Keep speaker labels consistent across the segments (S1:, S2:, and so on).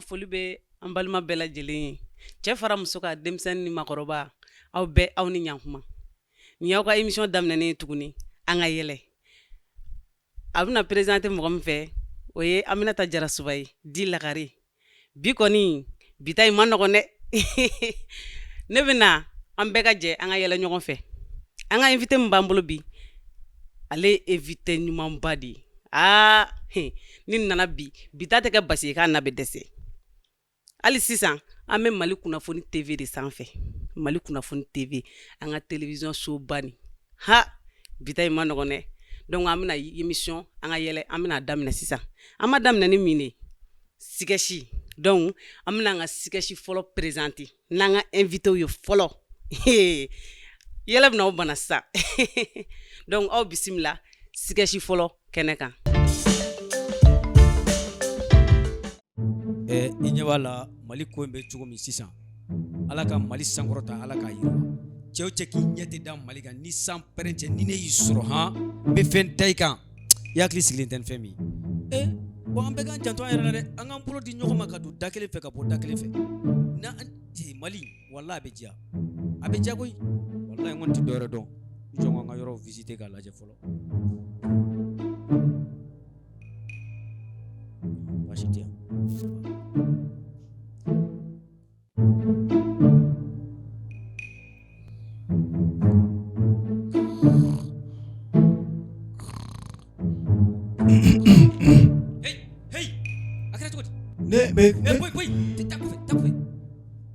S1: An ka foli bɛ an balima bɛɛ lajɛlen ye, cɛ fara muso kan, denmisɛnnin ni makɔrɔba, aw bɛɛ, aw ni ɲankuma. Nin y'aw ka émission daminɛnen ye tuguni, An ka yɛlɛ. A bɛna présenter mɔgɔ min fɛ, o ye Aminata Jarasuba ye, di Lagare. Bi kɔni, bi ta in ma nɔgɔn dɛ. Ne bɛna an bɛɛ ka jɛ an ka yɛlɛ ɲɔgɔn fɛ. An ka invité min b'an bolo bi, ale ye invité ɲumanba de ye. Aa, ni nana bi, bi ta tɛ kɛ basi ye k'a na bɛ dɛsɛ. Hali sisan an bɛ Mali Kunnafoni TV de sanfɛ, Mali Kunnafoni TV, an ka télévision soba nin. Ha, bi ta in ma nɔgɔn dɛ. Donc an bɛna émission An ka yɛlɛ, an bɛna daminɛ sisan. An ma daminɛ ni min ye, sketch. Donc an bɛna an ka sketch fɔlɔ présenter n'an ka invité ye fɔlɔ. Yɛlɛ bɛna aw bana sisan. Donc aw bisimila sketch fɔlɔ kɛnɛ kan.
S2: I ɲɛ b'a la, Mali ko in bɛ cogo min sisan, Ala ka Mali sankɔrɔta, Ala k'a yiriwa. Cɛw cɛ k'i ɲɛ tɛ da Mali kan ni san pɛrɛn cɛ, ni ne y'i sɔrɔ han, n bɛ fɛn da i kan, i hakili sigilen tɛ ni fɛn min ye. Bon, an bɛɛ k'an janto an yɛrɛ la dɛ, an k'an bolo di ɲɔgɔn ma ka don da kelen fɛ, ka bɔ da kelen fɛ. Na Mali, walahi a bɛ diya, a bɛ diya koyi. Walahi n kɔni tɛ dɔwɛrɛ dɔn. I jɔ n ka n ka yɔrɔ visiter k'a lajɛ fɔlɔ. Baasi tɛ yan. Hey, hey, a kɛra cogo di?
S3: Ne bɛ
S2: Eh, boyi, boyi, taa kɔfɛ, taa kɔfɛ.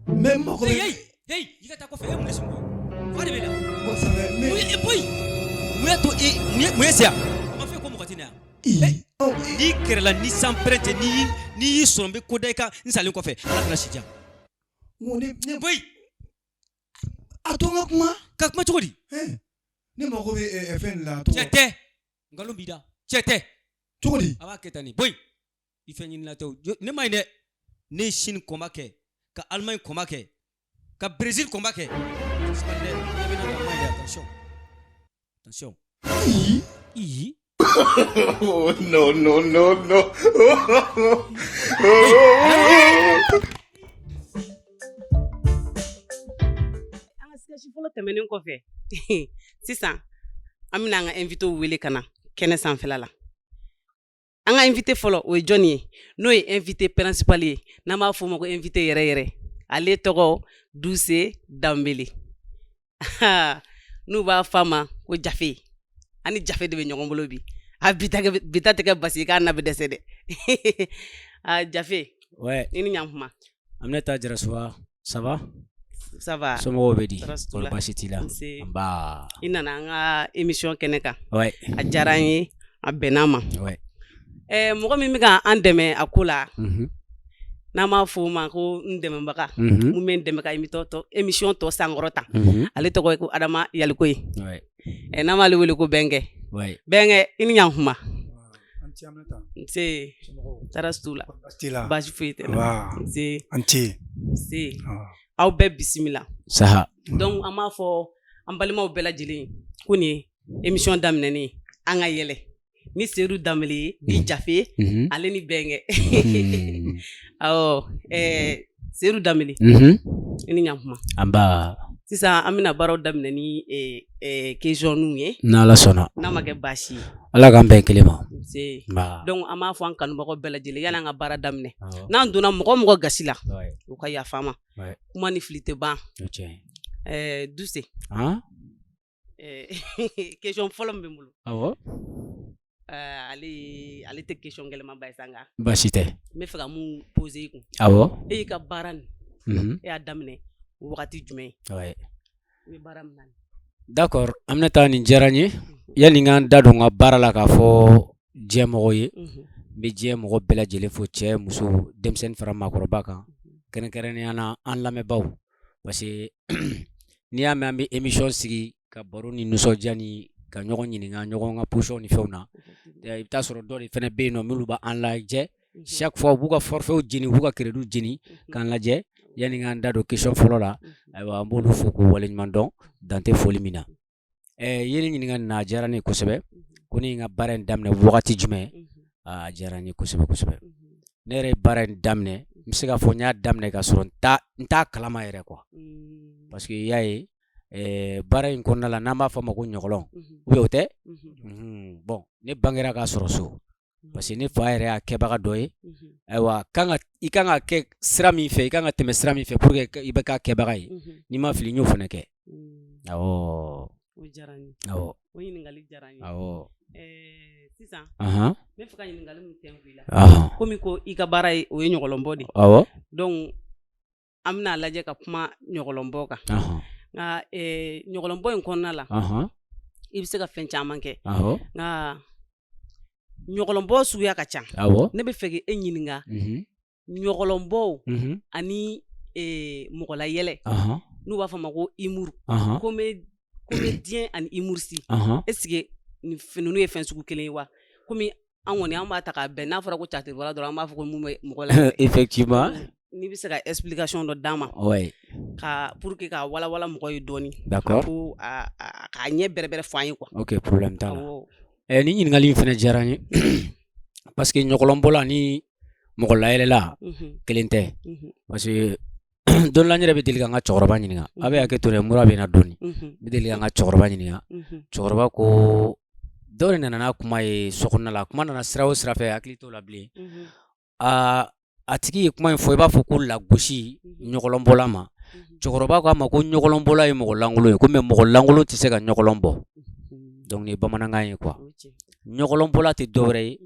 S3: N bɛ n mako bɛ.
S2: Hey, hey, hey, i ka taa kɔfɛ, e mun de sɔn ko? Fa de bɛ na.
S3: Bon, ça fait ne.
S2: Mun ye, boyi? Mun y'a to e, mun ye se yan? A ma fɔ e ko mɔgɔ tɛ na yan. N'i kɛrɛla ni san pɛrɛn cɛ, n'i y'i sɔrɔ, n bɛ ko da i kan n salen kɔfɛ, Ala kana si diya.
S3: Ne
S2: boyi.
S3: A to n ka kuma.
S2: Ka kuma cogo di?
S3: Ne mako bɛ fɛn de la.
S2: Cɛ tɛ, nkalon b'i da, cɛ tɛ.
S3: Cogo di?
S2: A b'a kɛ tan nin, boyi. I fɛn ɲinina tɛ o. Ne ma ɲi dɛ. Ne ye Chine combat kɛ, ka Allemagne combat kɛ, ka Brésil combat kɛ. Sabali dɛ, i bɛ na ka ma ɲi dɛ, attention. Attention. Iyi.
S4: Oh, no, no, no, no.
S1: An ka sketch fɔlɔ tɛmɛnen kɔfɛ, sisan an bɛna an ka invité wele ka na kɛnɛ sanfɛla la. An ka invité fɔlɔ, o ye jɔnni ye? N'o ye invité principal ye, n'an b'a fɔ o ma ko invité yɛrɛ yɛrɛ, ale tɔgɔ Duse Danbele, n'u b'a fɔ a ma ko Jafe. An ni Jafe de bɛ ɲɔgɔn bolo bi. A bi ta tɛ kɛ basi ye k'a na bɛ dɛsɛ dɛ. A Jafe.
S2: Ouais.
S1: I ni ɲankuma.
S2: Aminata Jarasuba, ça va?
S1: Ça va.
S2: Somɔgɔw bɛ di?
S1: Tɔɔrɔ t'u la.
S2: Kɔri baasi t'i la?
S1: Nse.
S2: Nba.
S1: I nana an ka émission kɛnɛ kan.
S2: Ouais.
S1: A diyara an ye, a bɛnna ma.
S2: Ouais.
S1: Mɔgɔ min bɛ ka an dɛmɛ a ko la, n'an b'a fɔ o ma ko n dɛmɛbaga, mun bɛ n dɛmɛ ka émission tɔ sankɔrɔta, ale tɔgɔ ye ko Adama Yaliko ye.
S2: Ouais.
S1: N'an b'ale wele ko Bɛnkɛ.
S2: Ouais.
S1: Bɛnkɛ, i ni ɲankuma. Nse. Tɔɔrɔ t'u la. Baasi foyi tɛ n na. Nse.
S3: An ce.
S1: Nse. Aw bɛɛ bisimila.
S2: Saha.
S1: Donc an b'a fɔ an balimaw bɛɛ lajɛlen ye ko nin ye émission daminɛnen ye, An ka yɛlɛ, ni Seyidu Danbele ye di Jafe, ale ni Bɛnkɛ. Awɔ, Seyidu Danbele, i ni ɲankuma.
S2: Nba.
S1: Sisan an bɛna baaraw daminɛ ni question ye.
S2: N'Ala sɔnna.
S1: N'a ma kɛ baasi ye.
S2: Ala k'an bɛn kelen ma.
S1: Nse.
S2: Nba.
S1: Donc an b'a fɔ an kanubagaw bɛɛ lajɛlen, yanni an ka baara daminɛ, n'an donna mɔgɔ mɔgɔ gasi la, u ka yafa an ma. Kuma ni fili tɛ ban.
S2: O tiɲɛ.
S1: Duse.
S2: Han?
S1: Question fɔlɔ min bɛ n bolo.
S2: Awɔ.
S1: Ale tɛ question gɛlɛnmanba ye sa, nka.
S2: Baasi tɛ.
S1: N bɛ fɛ ka mun poser i kun.
S2: Awɔ.
S1: E y'i ka baara nin, e y'a daminɛ wagati jumɛn?
S2: Ouais.
S1: I bɛ baara min na.
S2: D'accord, Aminata, nin diyara n ye. Yanni n ka n da don n ka baara la k'a fɔ diɲɛ mɔgɔw ye, n bɛ diɲɛ mɔgɔ bɛɛ lajɛlen fo, cɛ, muso, denmisɛnnin fara maakɔrɔba kan, kɛrɛnkɛrɛnnenya la an lamɛnbaaw, parce que n'i y'a mɛn an bɛ émission sigi ka baro ni nisɔndiya ni ka ɲɔgɔn ɲininka ɲɔgɔn ka position ni fɛnw na, i bɛ taa sɔrɔ dɔ de fana bɛ yen nɔ minnu b'an lajɛ chaque fois, u b'u ka forfait jeni, u b'u ka crédit jeni k'an lajɛ. Yanni n ka n da don question fɔlɔ la, ayiwa, an b'olu fo k'u waleɲuman dɔn, dan tɛ foli min na. I ye ne ɲininka nin na, a diyara ne ye kosɛbɛ. Ko ne ye n ka baara in daminɛ wagati jumɛn? A diyara n ye kosɛbɛ kosɛbɛ. Ne yɛrɛ ye baara in daminɛ N bɛ se k'a fɔ n y'a daminɛ ka sɔrɔ n t'a kalama yɛrɛ quoi, parce que i y'a ye, baara in kɔnɔna la, n'an b'a fɔ a ma ko ɲɔgɔlɔn ou bien o tɛ. Bon, ne bangera k'a sɔrɔ so, parce que ne fa yɛrɛ y'a kɛbaga dɔ ye. Ayiwa, kan ka i kan ka kɛ sira min fɛ, i kan ka tɛmɛ sira min fɛ pour que i bɛ k'a kɛbaga ye, n'i ma fili, n y'o fana kɛ. Awɔ.
S1: O diyara n ye.
S2: Awɔ.
S1: O ɲininkali diyara n ye.
S2: Awɔ.
S1: Sisan n bɛ fɛ ka ɲininkali min tɛnku i la, komi ko i ka baara ye, o ye ɲɔgɔlɔnbɔ de ye.
S2: Awɔ.
S1: Donc an bɛna lajɛ ka kuma ɲɔgɔlɔnbɔ kan. Nka ɲɔgɔlɔnbɔ in kɔnɔna la, i bɛ se ka fɛn caman kɛ. Nka ɲɔgɔlɔnbɔ suguya ka ca. Ne bɛ fɛ k'e ɲininka ɲɔgɔlɔnbɔ ani mɔgɔlayɛlɛ, n'u b'a fɔ a ma ko humour, comédien ani humoriste, est ce que ninnu ye fɛn sugu kelen ye wa? Komi an kɔni, an b'a ta k'a bɛn, n'a fɔra ko catiribɔla dɔrɔn, an b'a fɔ ko mun bɛ mɔgɔ la. N'i bɛ se ka explication dɔ d'an ma ka pour que k'a walawala mɔgɔ ye dɔɔni. Ko k'a ɲɛ bɛrɛbɛrɛ fɔ an ye quoi.
S2: Ok, problème t'a la. Ni ɲininkali in fana diyara n ye, parce que ɲɔgɔlɔnbɔla ni mɔgɔ layɛlɛla kelen tɛ, parce que don dɔ la, n yɛrɛ bɛ deli ka n ka cɛkɔrɔba ɲininka. A bɛ hakɛ to dɛ, mura bɛ n na dɔɔni. N bɛ deli ka n ka cɛkɔrɔba ɲininka. Cɛkɔrɔba ko dɔw de nana n'a kuma ye so kɔnɔna la. Kuma nana sira o sira fɛ, hakili t'o la bilen. Aa, a tigi ye kuma in fɔ, i b'a fɔ ko lagosi ɲɔgɔlɔnbɔla ma. Cɛkɔrɔba ko a ma ko ɲɔgɔlɔnbɔla ye mɔgɔ lankolon ye, ko mais mɔgɔ lankolon tɛ se ka ɲɔgɔlɔn bɔ. Donc nin ye bamanankan ye quoi. Ɲɔgɔlɔnbɔla tɛ dɔwɛrɛ ye,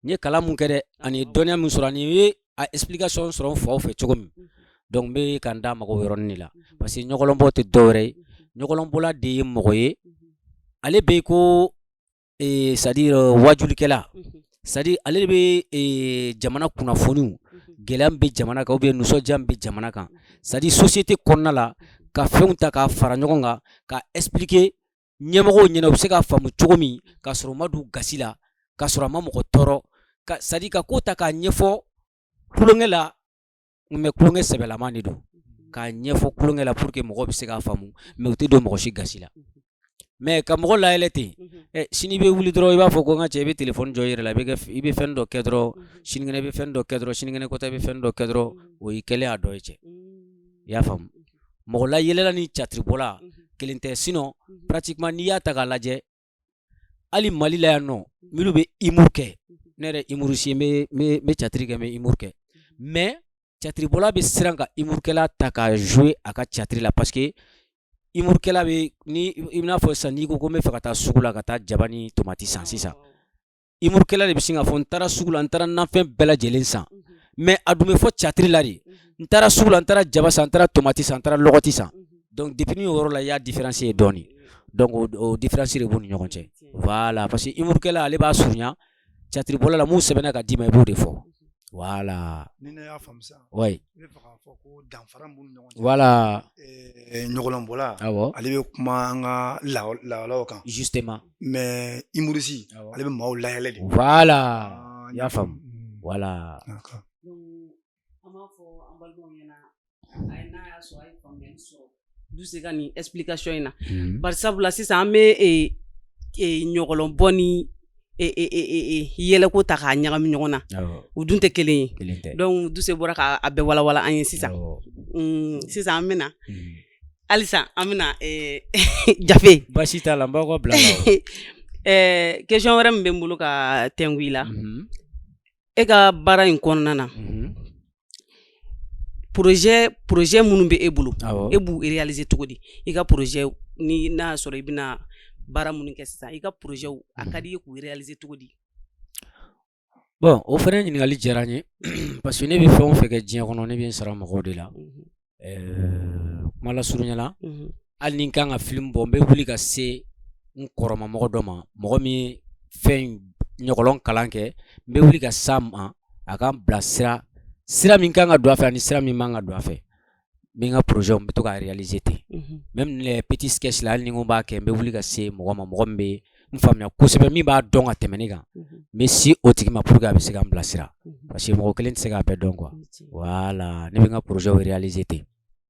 S2: n ye kalan mun kɛ dɛ, ani dɔnniya min sɔrɔ, ani n ye a explication sɔrɔ n faw fɛ cogo min, donc n bɛ ka n da mago o yɔrɔnin de la, parce que ɲɔgɔlɔnbɔ tɛ dɔwɛrɛ ye, ɲɔgɔlɔnbɔla de ye mɔgɔ ye, ale bɛ ko c'est à dire wajulikɛla, c'est à dire ale de bɛ jamana kunnafoniw, gɛlɛya min bɛ jamana kan ou bien nisɔndiya min bɛ jamana kan, c'est à dire société kɔnɔna la, ka fɛnw ta k'a fara ɲɔgɔn kan, ka expliquer ɲɛmɔgɔw ɲɛna, u bɛ se k'a faamu cogo min, k'a sɔrɔ u ma don gasi la, k'a sɔrɔ a ma mɔgɔ tɔɔrɔ, ka c'est à dire ka ko ta k'a ɲɛfɔ tulonkɛ la, mais tulonkɛ sɛbɛlama de don, k'a ɲɛfɔ tulonkɛ la pour que mɔgɔw bɛ se k'a faamu, mais u tɛ don mɔgɔ si gasi la. Mais ka mɔgɔ layɛlɛ ten, sini i bɛ wuli dɔrɔn, i b'a fɔ ko n ka cɛ, i bɛ téléphone jɔ i yɛrɛ la, i bɛ kɛ, i bɛ fɛn dɔ kɛ dɔrɔn, sinikɛnɛ i bɛ fɛn dɔ kɛ dɔrɔn, sinikɛnɛ kɔta i bɛ fɛn dɔ kɛ dɔrɔn, o y'i kɛlen a dɔ ye cɛ. I y'a faamu? Mɔgɔ layɛlɛla ni catiribɔla kelen tɛ. Sinon pratiquement, n'i y'a ta k'a lajɛ, hali Mali la yan nɔ, minnu bɛ humour kɛ, ne yɛrɛ humoriste ye, n bɛ catiri kɛ, n bɛ humour kɛ, mais catiribɔla bɛ siran ka humourkɛla ta ka jouer a ka catiri la, parce que humourkɛla bɛ ni i n'a fɔ sisan, n'i ko ko n bɛ fɛ ka taa sugu la ka taa jaba ni tomati san sisan, humourkɛla de bɛ sin k'a fɔ n taara sugu la, n taara nafɛn bɛɛ lajɛlen san, mais a dun bɛ fɔ catiri la de: n taara sugu la, n taara jaba san, n taara tomati san, n taara lɔgɔti san. Donc depuis ni o yɔrɔ la, i y'a différence ye dɔɔni. Donc o différence de b'u ni ɲɔgɔn cɛ. Voilà, parce que humourkɛla, ale b'a surunya catiribɔla la, mun sɛbɛnna ka d'i ma, i b'o de fɔ. Voilà.
S3: Ni ne y'a faamu sisan, i bɛ fɛ k'a fɔ ko danfara b'u ni ɲɔgɔn cɛ.
S2: Voilà.
S3: Ɲɔgɔlɔnbɔla, ale bɛ kuma an ka lahalaw kan.
S2: Justement.
S3: Mais humoriste, ale bɛ maaw layɛlɛ de.
S2: Voilà, i y'a faamu, voilà.
S3: D'accord.
S1: An b'a fɔ an balimaw ɲɛna, a ye, n'a y'a sɔrɔ a ye faamuyali sɔrɔ Duse ka nin explication in na, bari sabula sisan an bɛ ɲɔgɔlɔnbɔ ni yɛlɛko ta k'a ɲagami ɲɔgɔn na, u dun tɛ kelen ye.
S2: Kelen tɛ.
S1: Donc Duse bɔra k'a bɛɛ walawala an ye sisan. Sisan an bɛna halisa, an bɛna jafe.
S2: Baasi t'a la, n b'aw ka bila la.
S1: Question wɛrɛ min bɛ n bolo ka tɛnku i la, e ka baara in kɔnɔna na, projet minnu bɛ e bolo, e b'u réaliser cogo di? I ka projet, ni n'a y'a sɔrɔ i bɛna baara minnu kɛ sisan, i ka projet, a ka di i ye k'u réaliser cogo di?
S2: Bon, o fana ɲininkali diyara n ye, parce que ne bɛ fɛn o fɛn kɛ diɲɛ kɔnɔ, ne bɛ n sara mɔgɔw de la. Kuma lasurunya la, hali ni n kan ka film bɔ, n bɛ wuli ka se n kɔrɔma mɔgɔ dɔ ma, mɔgɔ min ye fɛn ɲɔgɔlɔn kalan kɛ, n bɛ wuli ka s'a ma, a k'an bila sira, sira min kan ka don a fɛ ani sira min man ka don a fɛ. N bɛ n ka projet, n bɛ to k'a réaliser ten. Même les petits sketchs la, hali ni n ko n b'a kɛ, n bɛ wuli ka se mɔgɔ ma, mɔgɔ min bɛ n faamuya kosɛbɛ, min b'a dɔn ka tɛmɛ ne kan, n bɛ se o tigi ma pour que a bɛ se ka n bilasira, parce que mɔgɔ kelen tɛ se k'a bɛɛ dɔn quoi. Voilà, ne bɛ n ka projet réaliser ten,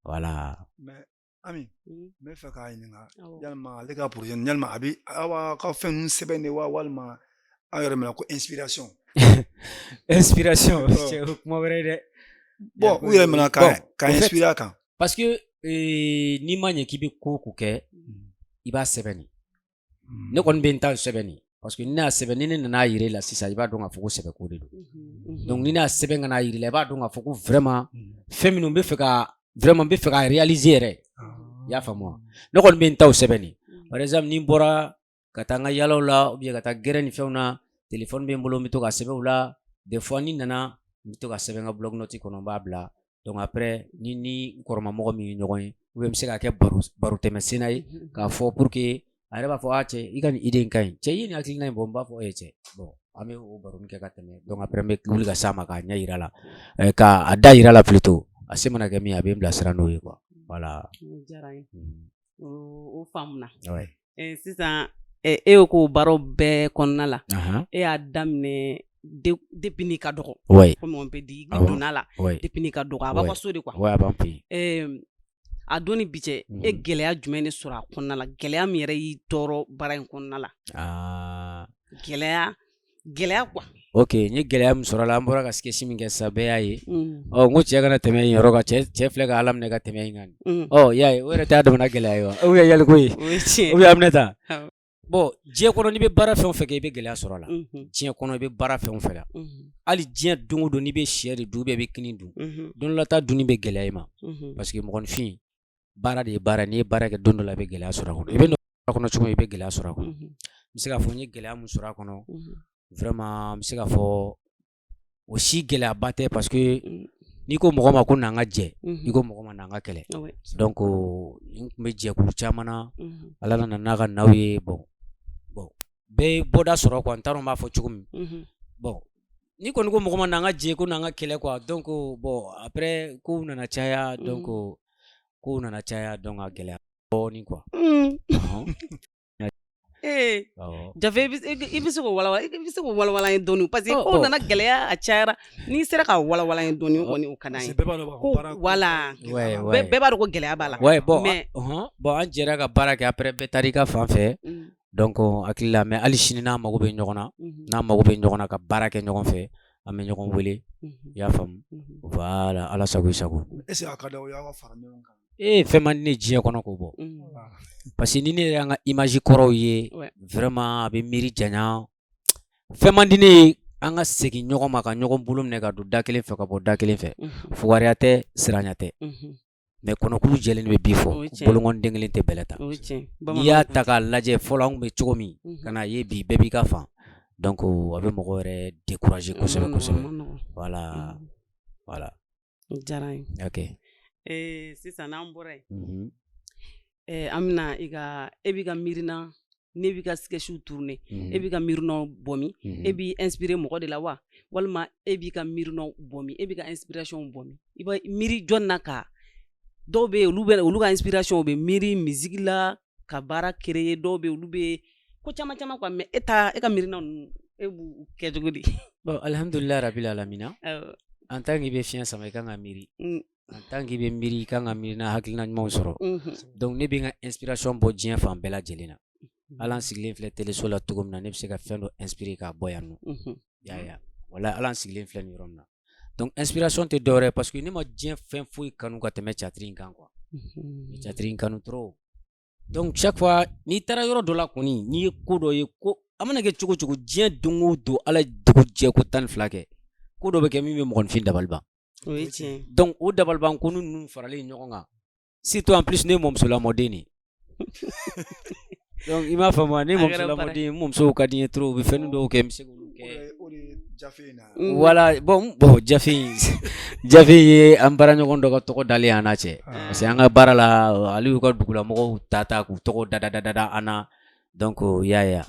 S2: voilà.
S3: Mais Ami, n bɛ fɛ k'a ɲininka, yalima ale ka projet nin, yalima a bɛ aw b'a ka fɛn ninnu sɛbɛn de wa, walima aw yɛrɛ minɛ ko inspiration?
S2: Inspiration, cɛ, o kuma wɛrɛ ye dɛ.
S3: Bon, u yɛrɛ minɛ ka inspirer a kan.
S2: Parce que n'i ma ɲɛ k'i bɛ ko o ko kɛ, i b'a sɛbɛn de. Ne kɔni bɛ n ta sɛbɛn de, parce que ni ne y'a sɛbɛn, ni ne nana yira e la sisan, i b'a dɔn k'a fɔ ko sɛbɛ ko de don. Donc ni ne y'a sɛbɛn ka n'a yira i la, i b'a dɔn k'a fɔ ko vraiment fɛn minnu bɛ fɛ ka, vraiment n bɛ fɛ ka réaliser yɛrɛ. I y'a faamu wa? Ne kɔni bɛ n taw sɛbɛn de. Par exemple, ni n bɔra ka taa n ka yalaw la ou bien ka taa gɛrɛn ni fɛnw na, téléphone bɛ n bolo, n bɛ to ka sɛbɛn u la. Des fois ni nana, n bɛ to ka sɛbɛn n ka bloc-notes kɔnɔ, n b'a bila. Donc après, ni n kɔrɔmamɔgɔ min ye ɲɔgɔn ye, ou bien n bɛ se k'a kɛ baro tɛmɛ senna ye k'a fɔ, pour que a yɛrɛ b'a fɔ: a cɛ, i ka nin idée in ka ɲi, cɛ, i ye nin hakilina in bɔ. N b'a fɔ: e cɛ, bon, an bɛ o baroni kɛ ka tɛmɛ. Donc après, n bɛ wuli ka s'a ma k'a ɲɛ yira la, k'a da yira la plutôt. A se mana kɛ min ye, a bɛ n bilasira n'o ye quoi, voilà.
S1: O diyara n ye, o faamuna. Sisan e ko baaraw bɛɛ kɔnɔna la, e y'a daminɛ depuis n'i ka dɔgɔ, comme on peut dire, i donna la depuis n'i ka dɔgɔ, a b'aw ka so de quoi.
S2: Ouais, a b'an fɛ
S1: yen. A don ni bi cɛ, e gɛlɛya jumɛn de sɔrɔ a kɔnɔna la, gɛlɛya min yɛrɛ y'i tɔɔrɔ baara in kɔnɔna la? Gɛlɛya, gɛlɛya quoi.
S2: Ok, n ye gɛlɛya min sɔrɔ a la, an bɔra ka sketch min kɛ sisan, bɛɛ y'a ye. Ɔ, n ko cɛ kana tɛmɛ yen yɔrɔ kan, cɛ filɛ ka Ala minɛ ka tɛmɛ yen kan. Ɔ, i y'a ye, o yɛrɛ t'a damana gɛlɛya ye wa, ou bien yali ko ye, ou bien Aminata? Bon, diɲɛ kɔnɔ, n'i bɛ baara fɛn o fɛn kɛ, i bɛ gɛlɛya sɔrɔ a la. Diɲɛ kɔnɔ, i bɛ baara fɛn o fɛn la, hali diɲɛ don o don, n'i bɛ sɛ de dun ou bien i bɛ kini dun, don dɔ la ta dunni bɛ gɛlɛya i ma, parce que mɔgɔninfin, baara de ye baara. N'i ye baara kɛ, don dɔ la i bɛ gɛlɛya sɔrɔ a kɔnɔ. I bɛ nɔgɔya kɔnɔ cogo min, i bɛ gɛlɛya sɔrɔ a kɔnɔ. N bɛ se k'a fɔ n ye gɛlɛya min sɔrɔ a kɔnɔ, vraiment, n bɛ se k'a fɔ o si gɛlɛyaba tɛ, parce que n'i ko mɔgɔ ma ko n'an ka jɛ, i ko mɔgɔ ma n'an ka kɛlɛ. Donc n tun bɛ jɛkulu caman na, Ala nana n'a ka naw ye. Bon, bɛɛ ye bɔda sɔrɔ quoi, n t'a dɔn n b'a fɔ cogo min. Bon, n'i kɔni ko mɔgɔ ma n'an ka jɛ, ko n'an ka kɛlɛ quoi. Donc bon, après kow nana caya, donc kow nana caya, donc a gɛlɛya dɔɔnin quoi.
S1: Ee Jafe, i bɛ se k'o walawala, i bɛ se k'o walawala an ye dɔɔnin, parce que kow nana gɛlɛya, a cayara. N'i sera ka walawala an ye dɔɔnin, o kɔni o ka d'an ye. Ko voilà, bɛɛ b'a dɔn ko gɛlɛya b'a la.
S2: Ouais, bon, mais bon, an jɛra ka baara kɛ, après bɛɛ taara i ka fan fɛ. Donc hakili la, mais hali sini n'an mago bɛ ɲɔgɔn na, n'an mago bɛ ɲɔgɔn na ka baara kɛ ɲɔgɔn fɛ, an bɛ ɲɔgɔn wele, i y'a faamu? Voilà, Ala sago i sago.
S3: Est ce que a ka d'aw ye aw ka fara ɲɔgɔn kan?
S2: Ee, fɛn man di ne diɲɛ kɔnɔ k'o bɔ, parce que ni ne yɛrɛ y'an ka image kɔrɔw ye, vraiment a bɛ miiri janya. Fɛn man di ne ye an ka segin ɲɔgɔn ma, ka ɲɔgɔn bolo minɛ, ka don da kelen fɛ, ka bɔ da kelen fɛ. Fugariya tɛ, siranya tɛ, mais kɔnɔkulu jɛlen bɛ bi fɔ, bolonkɔni den kelen tɛ bɛlɛ ta. N'i y'a ta k'a lajɛ, fɔlɔ an tun bɛ cogo min ka n'a ye bi, bɛɛ b'i ka fan. Donc a bɛ mɔgɔ yɛrɛ décourager kosɛbɛ kosɛbɛ. Voilà, voilà.
S1: O diyara n ye.
S2: Ok.
S1: Sisan n'an bɔra yen, an bɛna i ka, e b'i ka miirina, ne b'i ka sketchw tourner, e b'i ka miirinaw bɔ min? E b'i inspirer mɔgɔ de la wa, walima e b'i ka miirinaw bɔ min? E b'i ka inspiration bɔ min? I bɛ miiri jɔn na? Ka dɔw bɛ yen, olu bɛ olu ka inspiration, u bɛ miiri musique la ka baara créer, dɔw bɛ yen, olu bɛ ko caman caman quoi. Mais e ta, e ka miirina ninnu, e b'u kɛ cogo di?
S2: Bon, alhamdulilayi rabil alamina. En tant que i bɛ fiɲɛ sama, i kan ka miiri. En tant que i bɛ miiri, i kan ka miiri n'a hakilina ɲumanw sɔrɔ. Donc ne bɛ n ka inspiration bɔ diɲɛ fan bɛɛ lajɛlen na. Hali an sigilen filɛ teleso la cogo min na, ne bɛ se ka fɛn dɔ inspirer k'a bɔ yan nɔ. I y'a ye wa? Walahi, hali an sigilen filɛ nin yɔrɔ min na. Donc inspiration tɛ dɔwɛrɛ ye, parce que ne ma diɲɛ fɛn foyi kanu ka tɛmɛ théâtre in kan quoi. N bɛ théâtre in kanu trop. Donc chaque fois n'i taara yɔrɔ dɔ la kɔni, n'i ye ko dɔ ye, ko a mana kɛ cogo cogo, diɲɛ don o don, Ala ye dugu jɛ ko 12 kɛ, ko dɔ bɛ kɛ min bɛ mɔgɔninfin dabali ban.
S1: O ye tiɲɛ.
S2: Donc o dabaliban ko ninnu faralen ɲɔgɔn kan, surtout en plus ne ye mɔmuso lamɔden de ye. Donc i m'a faamu wa? Ne ye mɔmuso lamɔden ye, n mɔmusow ka di n ye trop, u bɛ fɛn dɔw kɛ, n bɛ se k'olu kɛ.
S3: O de ye jafe in na.
S2: Voilà, bon, jafe in, jafe ye an baaraɲɔgɔn dɔ ka tɔgɔ dalen an n'a cɛ, parce que an ka baara la, ale y'u ka dugulamɔgɔw ta ta k'u tɔgɔ da da da da an na. Donc i y'a ye wa,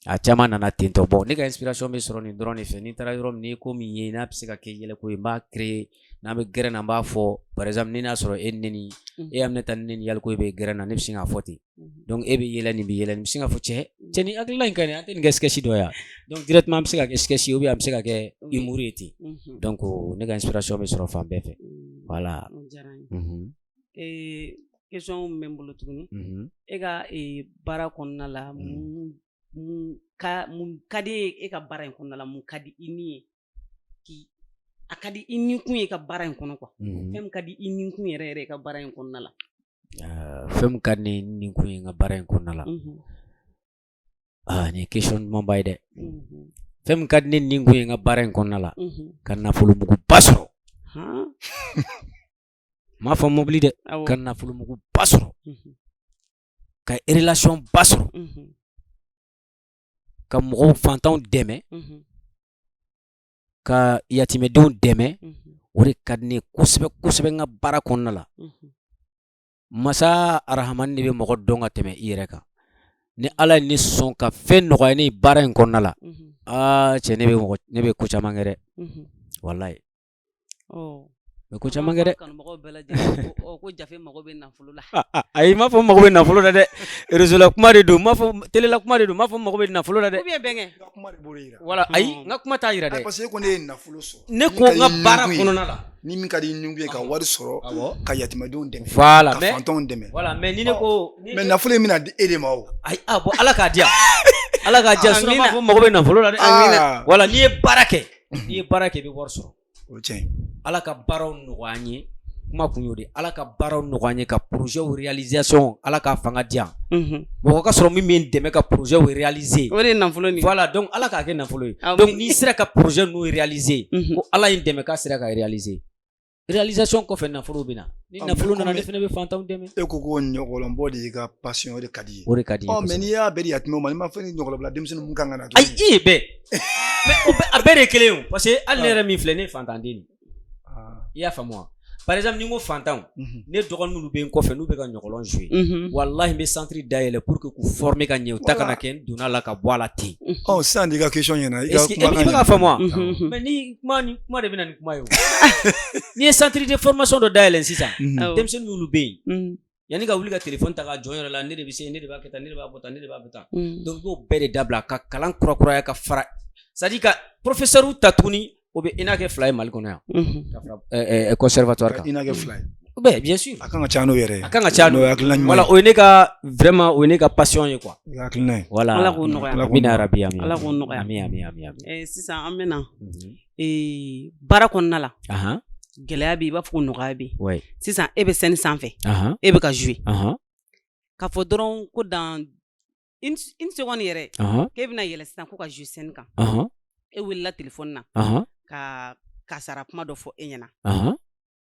S2: a caman nana ten tɔ. Bon, ne ka inspiration bɛ sɔrɔ nin dɔrɔn de fɛ. N'i taara yɔrɔ min, n'i ye ko min ye n'a bɛ se ka kɛ yɛlɛko ye, n b'a créer. N'an bɛ gɛrɛn na, n b'a fɔ. Par exemple, ni n'a sɔrɔ e ni ne ni e Aminata ni ne ni Yaliko bɛ gɛrɛn na, ne bɛ sin k'a fɔ ten. Donc e bɛ yɛlɛ, nin bɛ yɛlɛ, nin bɛ sin k'a fɔ: cɛ cɛ, nin hakilina in ka ɲi, an tɛ nin kɛ sketch dɔ ye wa? Donc directement an bɛ se ka kɛ sketch ye, ou bien an bɛ se ka kɛ humour ye ten. Donc ne ka inspiration bɛ sɔrɔ fan bɛɛ fɛ, voilà.
S1: O diyara n ye. Question min bɛ n bolo tuguni, e ka baara kɔnɔna la, mun ka di e ka baara in kɔnɔna la, mun ka di i ni ye k'i a ka di i nikun ye i ka baara in kɔnɔ quoi, fɛn min ka di i nikun yɛrɛ yɛrɛ i ka baara in kɔnɔna la?
S2: Fɛn min ka di ne nikun ye n ka baara in kɔnɔna la, aa, nin ye question ɲumanba ye dɛ. Fɛn min ka di ne nikun ye n ka baara in kɔnɔna la, ka nafolomuguba sɔrɔ. N m'a fɔ mobili dɛ, ka nafolomuguba sɔrɔ, ka relation ba sɔrɔ, ka mɔgɔw fantanw dɛmɛ, ka yatimɛdenw dɛmɛ. O de ka di ne ye kosɛbɛ kosɛbɛ n ka baara kɔnɔna la. Masa Arahamani de bɛ mɔgɔ dɔn ka tɛmɛ i yɛrɛ kan. Ni Ala ye ne sɔn ka fɛn nɔgɔya ne ye baara in kɔnɔna la, aa cɛ, ne bɛ mɔgɔ ne bɛ ko caman kɛ dɛ, walayi, n bɛ ko caman kɛ dɛ.
S1: Kanubagaw bɛɛ lajɛlen ko Jafe mago bɛ nafolo la.
S2: Ayi, n m'a fɔ n mago bɛ nafolo la dɛ, réseau la kuma de don, n m'a fɔ télé la kuma de don, n m'a fɔ n mago bɛ nafolo la dɛ.
S1: Ou bien bɛnkɛ.
S3: N ka kuma de b'o de yira.
S2: Voilà, ayi, n ka kuma t'a yira dɛ.
S3: Parce que e ko ne ye nafolo sɔrɔ.
S2: Ne ko n ka baara kɔnɔna la.
S3: Ni min ka di i nikun ye, ka wari sɔrɔ, ka yatimɛdenw dɛmɛ,
S2: voilà
S3: ka fantanw dɛmɛ.
S2: Voilà, mais ni ne ko
S3: Mais nafolo in bɛna di e de ma o.
S2: Ayi, ah bon, Ala k'a diya, Ala k'a diya, sinon n b'a fɔ n mago bɛ nafolo la dɛ. Voilà, n'i ye baara kɛ, n'i ye baara kɛ, i bɛ wari sɔrɔ.
S3: O tiɲɛ.
S2: Ala ka baaraw nɔgɔya an ye, kuma kun y'o de, Ala ka baaraw nɔgɔya an ye, ka projet réalisation, Ala k'a fanga di yan, mɔgɔ ka sɔrɔ min bɛ n dɛmɛ ka projet réaliser.
S1: O de ye nafolo nin.
S2: Voilà, donc Ala k'a kɛ nafolo ye. Donc n'i sera ka projet ninnu réaliser, ko Ala ye n dɛmɛ k'a sera ka réaliser, réalisation kɔfɛ nafolo bɛ na. Ni nafolo nana, ne fana bɛ fantanw dɛmɛ.
S3: E ko ko ɲɔgɔlɔnbɔ de y'i ka passion, o de ka di ye.
S2: O de ka di ye.
S3: Ɔ, mais n'i y'a bɛɛ di yatimɛw ma, n'i ma fɛn di ɲɔgɔlɔnbɔla denmisɛnnin mun kan ka na.
S2: Ayi, i ye bɛɛ, mais o bɛɛ, a bɛɛ de ye kelen ye o, parce que hali ne yɛrɛ min filɛ, ne ye fantanden de ye. I y'a faamu wa? Par exemple, ni n ko fantanw, ne dɔgɔnin minnu bɛ n kɔfɛ n'u bɛ ka ɲɔgɔlɔn jouer, walahi, n bɛ centre dayɛlɛ pour que k'u former ka ɲɛ, u ta kana kɛ n donna la ka bɔ a la ten.
S3: Ɔ, sisan de i ka question ɲɛna.
S2: Est-ce que i bɛ k'a faamu wa? Mais ni kuma ni kuma de bɛ na ni kuma ye o. N'i ye centre de formation dɔ dayɛlɛ sisan, denmisɛnnin minnu bɛ yen, yanni ka wuli ka téléphone ta ka jɔ n yɛrɛ la, ne de bɛ se, ne de b'a kɛ tan, ne de b'a bɔ tan, ne de b'a bɔ tan. Donc i b'o bɛɛ de dabila ka kalan kurakuraya ka fara, c'est à dire ka professeur ta tuguni, o bɛ INA kɛ 2 ye Mali kɔnɔ yan, ka fara conservatoire kan.
S3: INA kɛ 2 ye.
S2: Bɛɛ, bien sûr.
S3: A kan ka ca n'o yɛrɛ ye.
S2: A kan ka ca
S3: n'o ye, hakilina ɲuman.
S2: Voilà, o ye ne ka vraiment, o ye ne ka passion ye quoi.
S3: O ye hakilina ye.
S2: Voilà.
S1: Ala k'o nɔgɔya.
S2: Amina rabi, amin.
S1: Ala k'o nɔgɔya.
S2: Amin, amin, amin, amin.
S1: Sisan an bɛ na baara kɔnɔna la. Gɛlɛya bɛ yen, i b'a fɔ ko nɔgɔya bɛ yen. Sisan e bɛ scène sanfɛ, e bɛ ka jouer. K'a fɔ dɔrɔn ko dans une seconde yɛrɛ, k'e bɛna yɛlɛ sisan ko ka jouer scène kan. E wulila téléphone na ka kasara kuma dɔ fɔ e ɲɛna.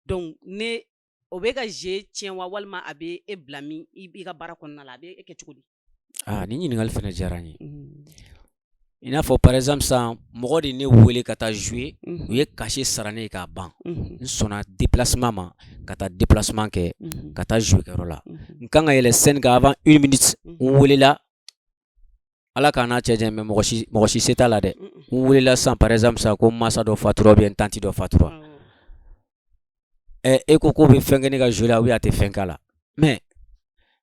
S1: Donc ne o bɛ ka jeu tiɲɛ wa, walima a bɛ e bila min i ka baara kɔnɔna la, a bɛ e kɛ cogo di?
S2: Aa, nin ɲininkali fana diyara n ye. I n'a fɔ par exemple sisan, mɔgɔ de ne wele ka taa jouer, u ye cachet sara ne ye k'a ban, n sɔnna déplacement ma ka taa déplacement kɛ ka taa jouer kɛyɔrɔ la. N kan ka yɛlɛ scène kan, avant une minute n welela, Ala k'an n'a cɛ janya, mais mɔgɔ si se t'a la dɛ. N welela sisan, par exemple sisan, ko mansa dɔ fatura ou bien tantie dɔ fatura. Ɛ, e ko k'o bɛ fɛn kɛ ne ka jouer la ou bien a tɛ fɛn k'a la. Mais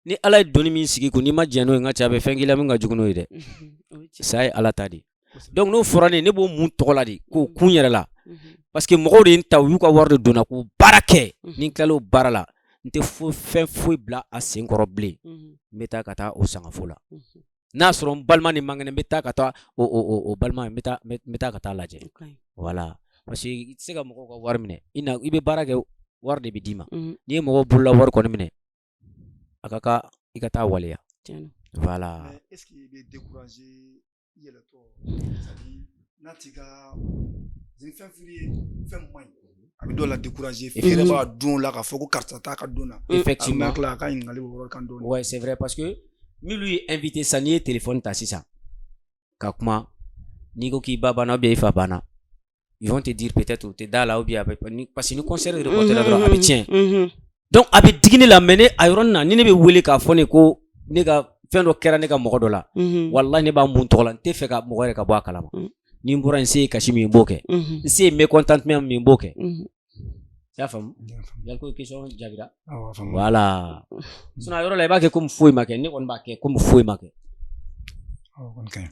S2: ni Ala ye doni min sigi kun, n'i ma jɛn n'o ye, n ka cɛ, a bɛ fɛn k'i la min ka jugu n'o ye dɛ. Saya ye Ala ta de ye. Donc n'o fɔra ne ye, ne b'o mun tɔgɔ la de k'o kun yɛrɛ la. Parce que mɔgɔw de ye n ta, u y'u ka wari de donna k'u baara kɛ. Ni n tilal'o baara la, n tɛ fɛn foyi bila a sen kɔrɔ bilen. N bɛ taa ka taa o sangafo la. N'a sɔrɔ n balima ni man kɛnɛ, n bɛ taa ka taa o balima, n bɛ taa ka taa lajɛ. Voilà. Parce que i tɛ se ka mɔgɔw ka wari minɛ. I na, i bɛ baara kɛ, wari de bɛ d'i ma. N'i ye mɔgɔw bolola wari kɔni minɛ, a ka kan i ka taa waleya. Voilà.
S3: Mais est-ce que i bɛ décourager i yɛlɛtɔ, c'est-à-dire n'a t'i ka ni fɛn f'i ye fɛn man ɲi, a bɛ dɔw la décourager, f'i yɛrɛ b'a don la k'a fɔ ko karisa t'a ka don na.
S2: Effectivement.
S3: A bɛ tila a ka ɲininkali b'o yɔrɔ kan dɔɔnin.
S2: Ouais, c'est vrai, parce que minnu ye invité sisan, n'i ye téléphone ta sisan ka kuma, n'i ko k'i ba banna ou bien i fa banna, ils vont te dire peut-être u tɛ da la ou bien a bɛ parce que ni concert reporté la dɔrɔn, a bɛ tiɲɛ. Donc a bɛ digi ne la, mais ne a yɔrɔnin na, ni ne bɛ wele k'a fɔ ne ko ne ka fɛn dɔ kɛra ne ka mɔgɔ dɔ la, walahi, ne b'a mun tɔgɔ la, n tɛ fɛ ka mɔgɔ yɛrɛ ka bɔ a kalama. Ni n bɔra, n se ye kasi min, n b'o kɛ, n se ye mécontentement min, n b'o kɛ. I y'a faamu? Yali ko question jaabira? Voilà. Sinon a yɔrɔ la, i b'a kɛ komi foyi ma kɛ. Ne kɔni b'a kɛ komi foyi ma kɛ.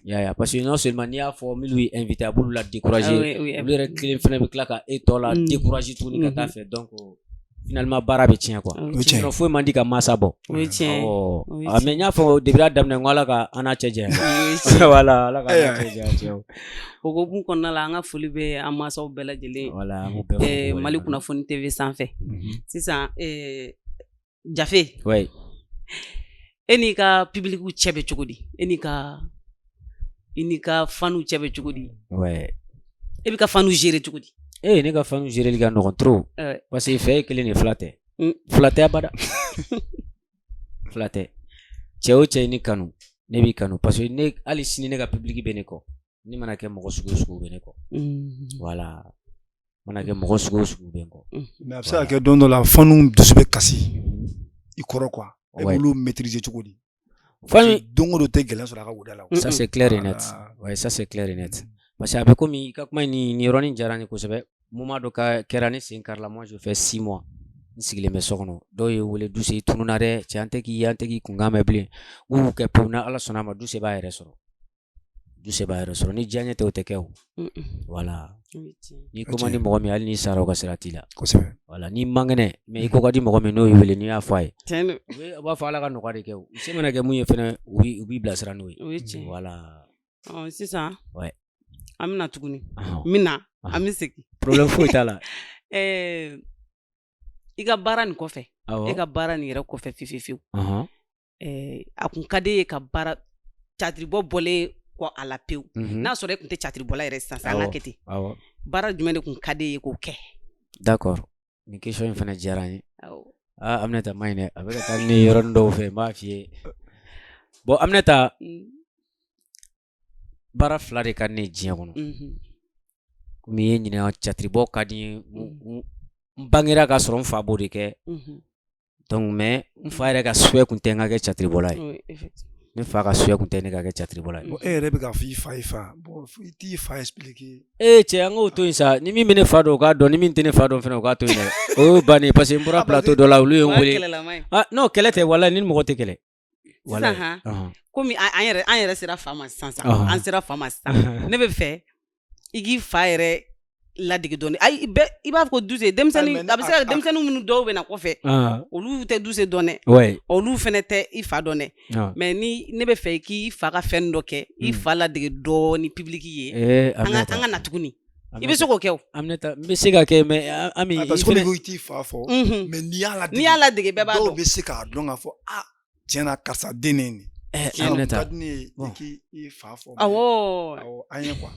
S2: Ya, parce que non seulement n'i y'a fɔ minnu ye invité, a b'olu la décourager, olu yɛrɛ kelen fana bɛ tila ka e tɔ la décourager tuguni ka taa fɛ. Donc finalement baara bɛ tiɲɛ quoi.
S1: O ye
S3: O ye tiɲɛ.
S2: Sinon foyi man di ka mansa bɔ.
S1: O ye tiɲɛ ye.
S2: Awɔ.
S1: O ye
S2: Ah, mais n y'a fɔ depuis a daminɛ, n ko Ala ka an n'a cɛ janya.
S1: O ye tiɲɛ.
S2: Voilà, Ala ka an n'a
S3: Ayiwa.
S2: cɛ janya, cɛw.
S1: O hokumu kɔnɔna la, an ka foli bɛ an mansaw bɛɛ lajɛlen ye.
S2: Voilà, an b'u bɛɛ fo k'u
S1: Mali
S2: waleɲuman dɔn.
S1: Kunnafoni TV sanfɛ. Sisan Jafe,
S2: Ouais.
S1: e n'i ka public cɛ bɛ cogo di? E n'i ka fanw cɛ bɛ cogo di?
S2: Ouais.
S1: E bɛ ka fanw gérer cogo di?
S2: Eh, ne ka fanw gérer ka nɔgɔn trop. Parce que fɛ ye kelen de, fila tɛ. Fila tɛ abada. Fila tɛ. Cɛ o cɛ ye ne kanu, ne b'i kanu parce que ne hali sini ne ka public bɛ ne kɔ. Ne mana kɛ mɔgɔ sugu o sugu, bɛ ne kɔ. Voilà. Mana kɛ mɔgɔ sugu o sugu, bɛ n kɔ.
S3: Mais a bɛ se ka kɛ don dɔ la, fanw dusu bɛ kasi i kɔrɔ quoi. E b'olu maîtriser cogo di?
S2: Fan
S3: don o don tɛ gɛlɛya sɔrɔ a ka woda la.
S2: Ça, c'est clair et net. Ouais, ça, c'est clair et net. Parce que a bɛ komi i ka kuma in, nin yɔrɔnin diyara n ye kosɛbɛ. Moment dɔ ka kɛra, ne sen karila, moi je fais 6 mois. N sigilen bɛ so kɔnɔ. Dɔw ye wele: "Duse, i tununna dɛ, cɛ, an tɛ k'i ye, an tɛ k'i kunkan mɛn bilen." N k'u kɛ pewu, n'Ala sɔnna a ma, Duse b'a yɛrɛ sɔrɔ. Duse b'a yɛrɛ sɔrɔ. Ni diyaɲɛ tɛ, o tɛ kɛ o. Voilà. N'i ko man di mɔgɔ min, hali n'i sara, o ka sira t'i la. Voilà, n'i man kɛnɛ, mais i ko ka di mɔgɔ min, n'o y'i wele, n'i y'a fɔ a ye,
S1: Tiɲɛ don.
S2: u b'a fɔ Ala ka nɔgɔya de kɛ o. U se mana kɛ mun ye fɛnɛ, u b'i bilasira n'o ye.
S1: O ye tiɲɛ.
S2: Voilà.
S1: Ɔ, sisan an bɛna tuguni.
S2: Ɔhɔn.
S1: N bɛ na, an bɛ segin.
S2: Problème foyi t'a la.
S1: I ka baara nin kɔfɛ,
S2: Awɔ.
S1: e ka baara nin yɛrɛ kɔfɛ fiyewu fiyewu, a kun ka di e ye ka baara catiribɔ bɔlen kɔ a la pewu? N'a sɔrɔ e kun tɛ catiribɔla yɛrɛ sisan, an ka kɛ ten, baara jumɛn de kun ka di e ye k'o kɛ?
S2: D'accord. Nin question in fana diyara n ye. Ah, Aminata ma ɲi dɛ. A bɛ ka taa ni yɔrɔnin dɔw fɛ, n b'a f'i ye. Bon, Aminata, baara fila de ka di ne ye diɲɛ kɔnɔ. Komi i ye n ɲininka, catiribɔ ka di n ye. N bangera k'a sɔrɔ n fa b'o de kɛ. Donc, mais n fa yɛrɛ ka souhait kun tɛ n ka kɛ catiribɔla ye.
S1: Oui, effectivement.
S2: Ne fa ka souhait kun tɛ ne ka kɛ catiribɔla ye.
S3: Bon, e yɛrɛ bɛ k'a fɔ i fa, i fa. Bon, i t'i fa expliquer.
S2: Ee cɛ, an k'o to yen sa. Ni min bɛ ne fa dɔn, o k'a dɔn. Ni min tɛ ne fa dɔn fana, o k'a to yen dɛ. O y'o bannen ye parce que n bɔra
S3: Ah, parce
S2: plateau dɔ la, olu ye
S1: O
S2: n
S1: y'a
S2: wele.
S1: kɛlɛlama ye.
S2: Ah non, kɛlɛ tɛ, walahi, ni mɔgɔ tɛ kɛlɛ.
S1: Sisan
S2: Walahi.
S1: han, komi an yɛrɛ sera fa ma sisan sisan, an sera fa ma sisan, ne bɛ fɛ i k'i fa yɛrɛ ladege dɔɔni. Ayi, bɛɛ i b'a fɔ ko Duse denmisɛnnin,
S3: Ayi, mais
S1: a bɛ se ka denmisɛnnin minnu dɔw bɛ na kɔfɛ, olu tɛ Duse dɔn dɛ, olu fɛnɛ tɛ i fa dɔn dɛ. Mais ni ne bɛ fɛ i k'i fa ka fɛn dɔ kɛ, i fa ladege dɔɔni public ye.
S2: Eh,
S1: An ka
S2: Aminata.
S1: an ka na tuguni, i bɛ se k'o kɛ o.
S2: Aminata, n bɛ se ka kɛ, mais Ami,
S3: Ah,
S2: i
S3: parce que
S2: fɛnɛ
S3: ko i t'i fa fɔ, mais n'i y'a ladege,
S1: N'i y'a ladege, bɛɛ b'a
S3: dɔw
S1: dɔn.
S3: bɛ se k'a dɔn k'a fɔ ah, tiɲɛ na, karisa den de ye nin ye.
S2: Eh,
S3: Tiɲɛ na, kun
S2: Aminata.
S3: ka di ne ye i k'i i fa fɔ.
S1: Awɔ.
S3: Awɔ, an ye quoi.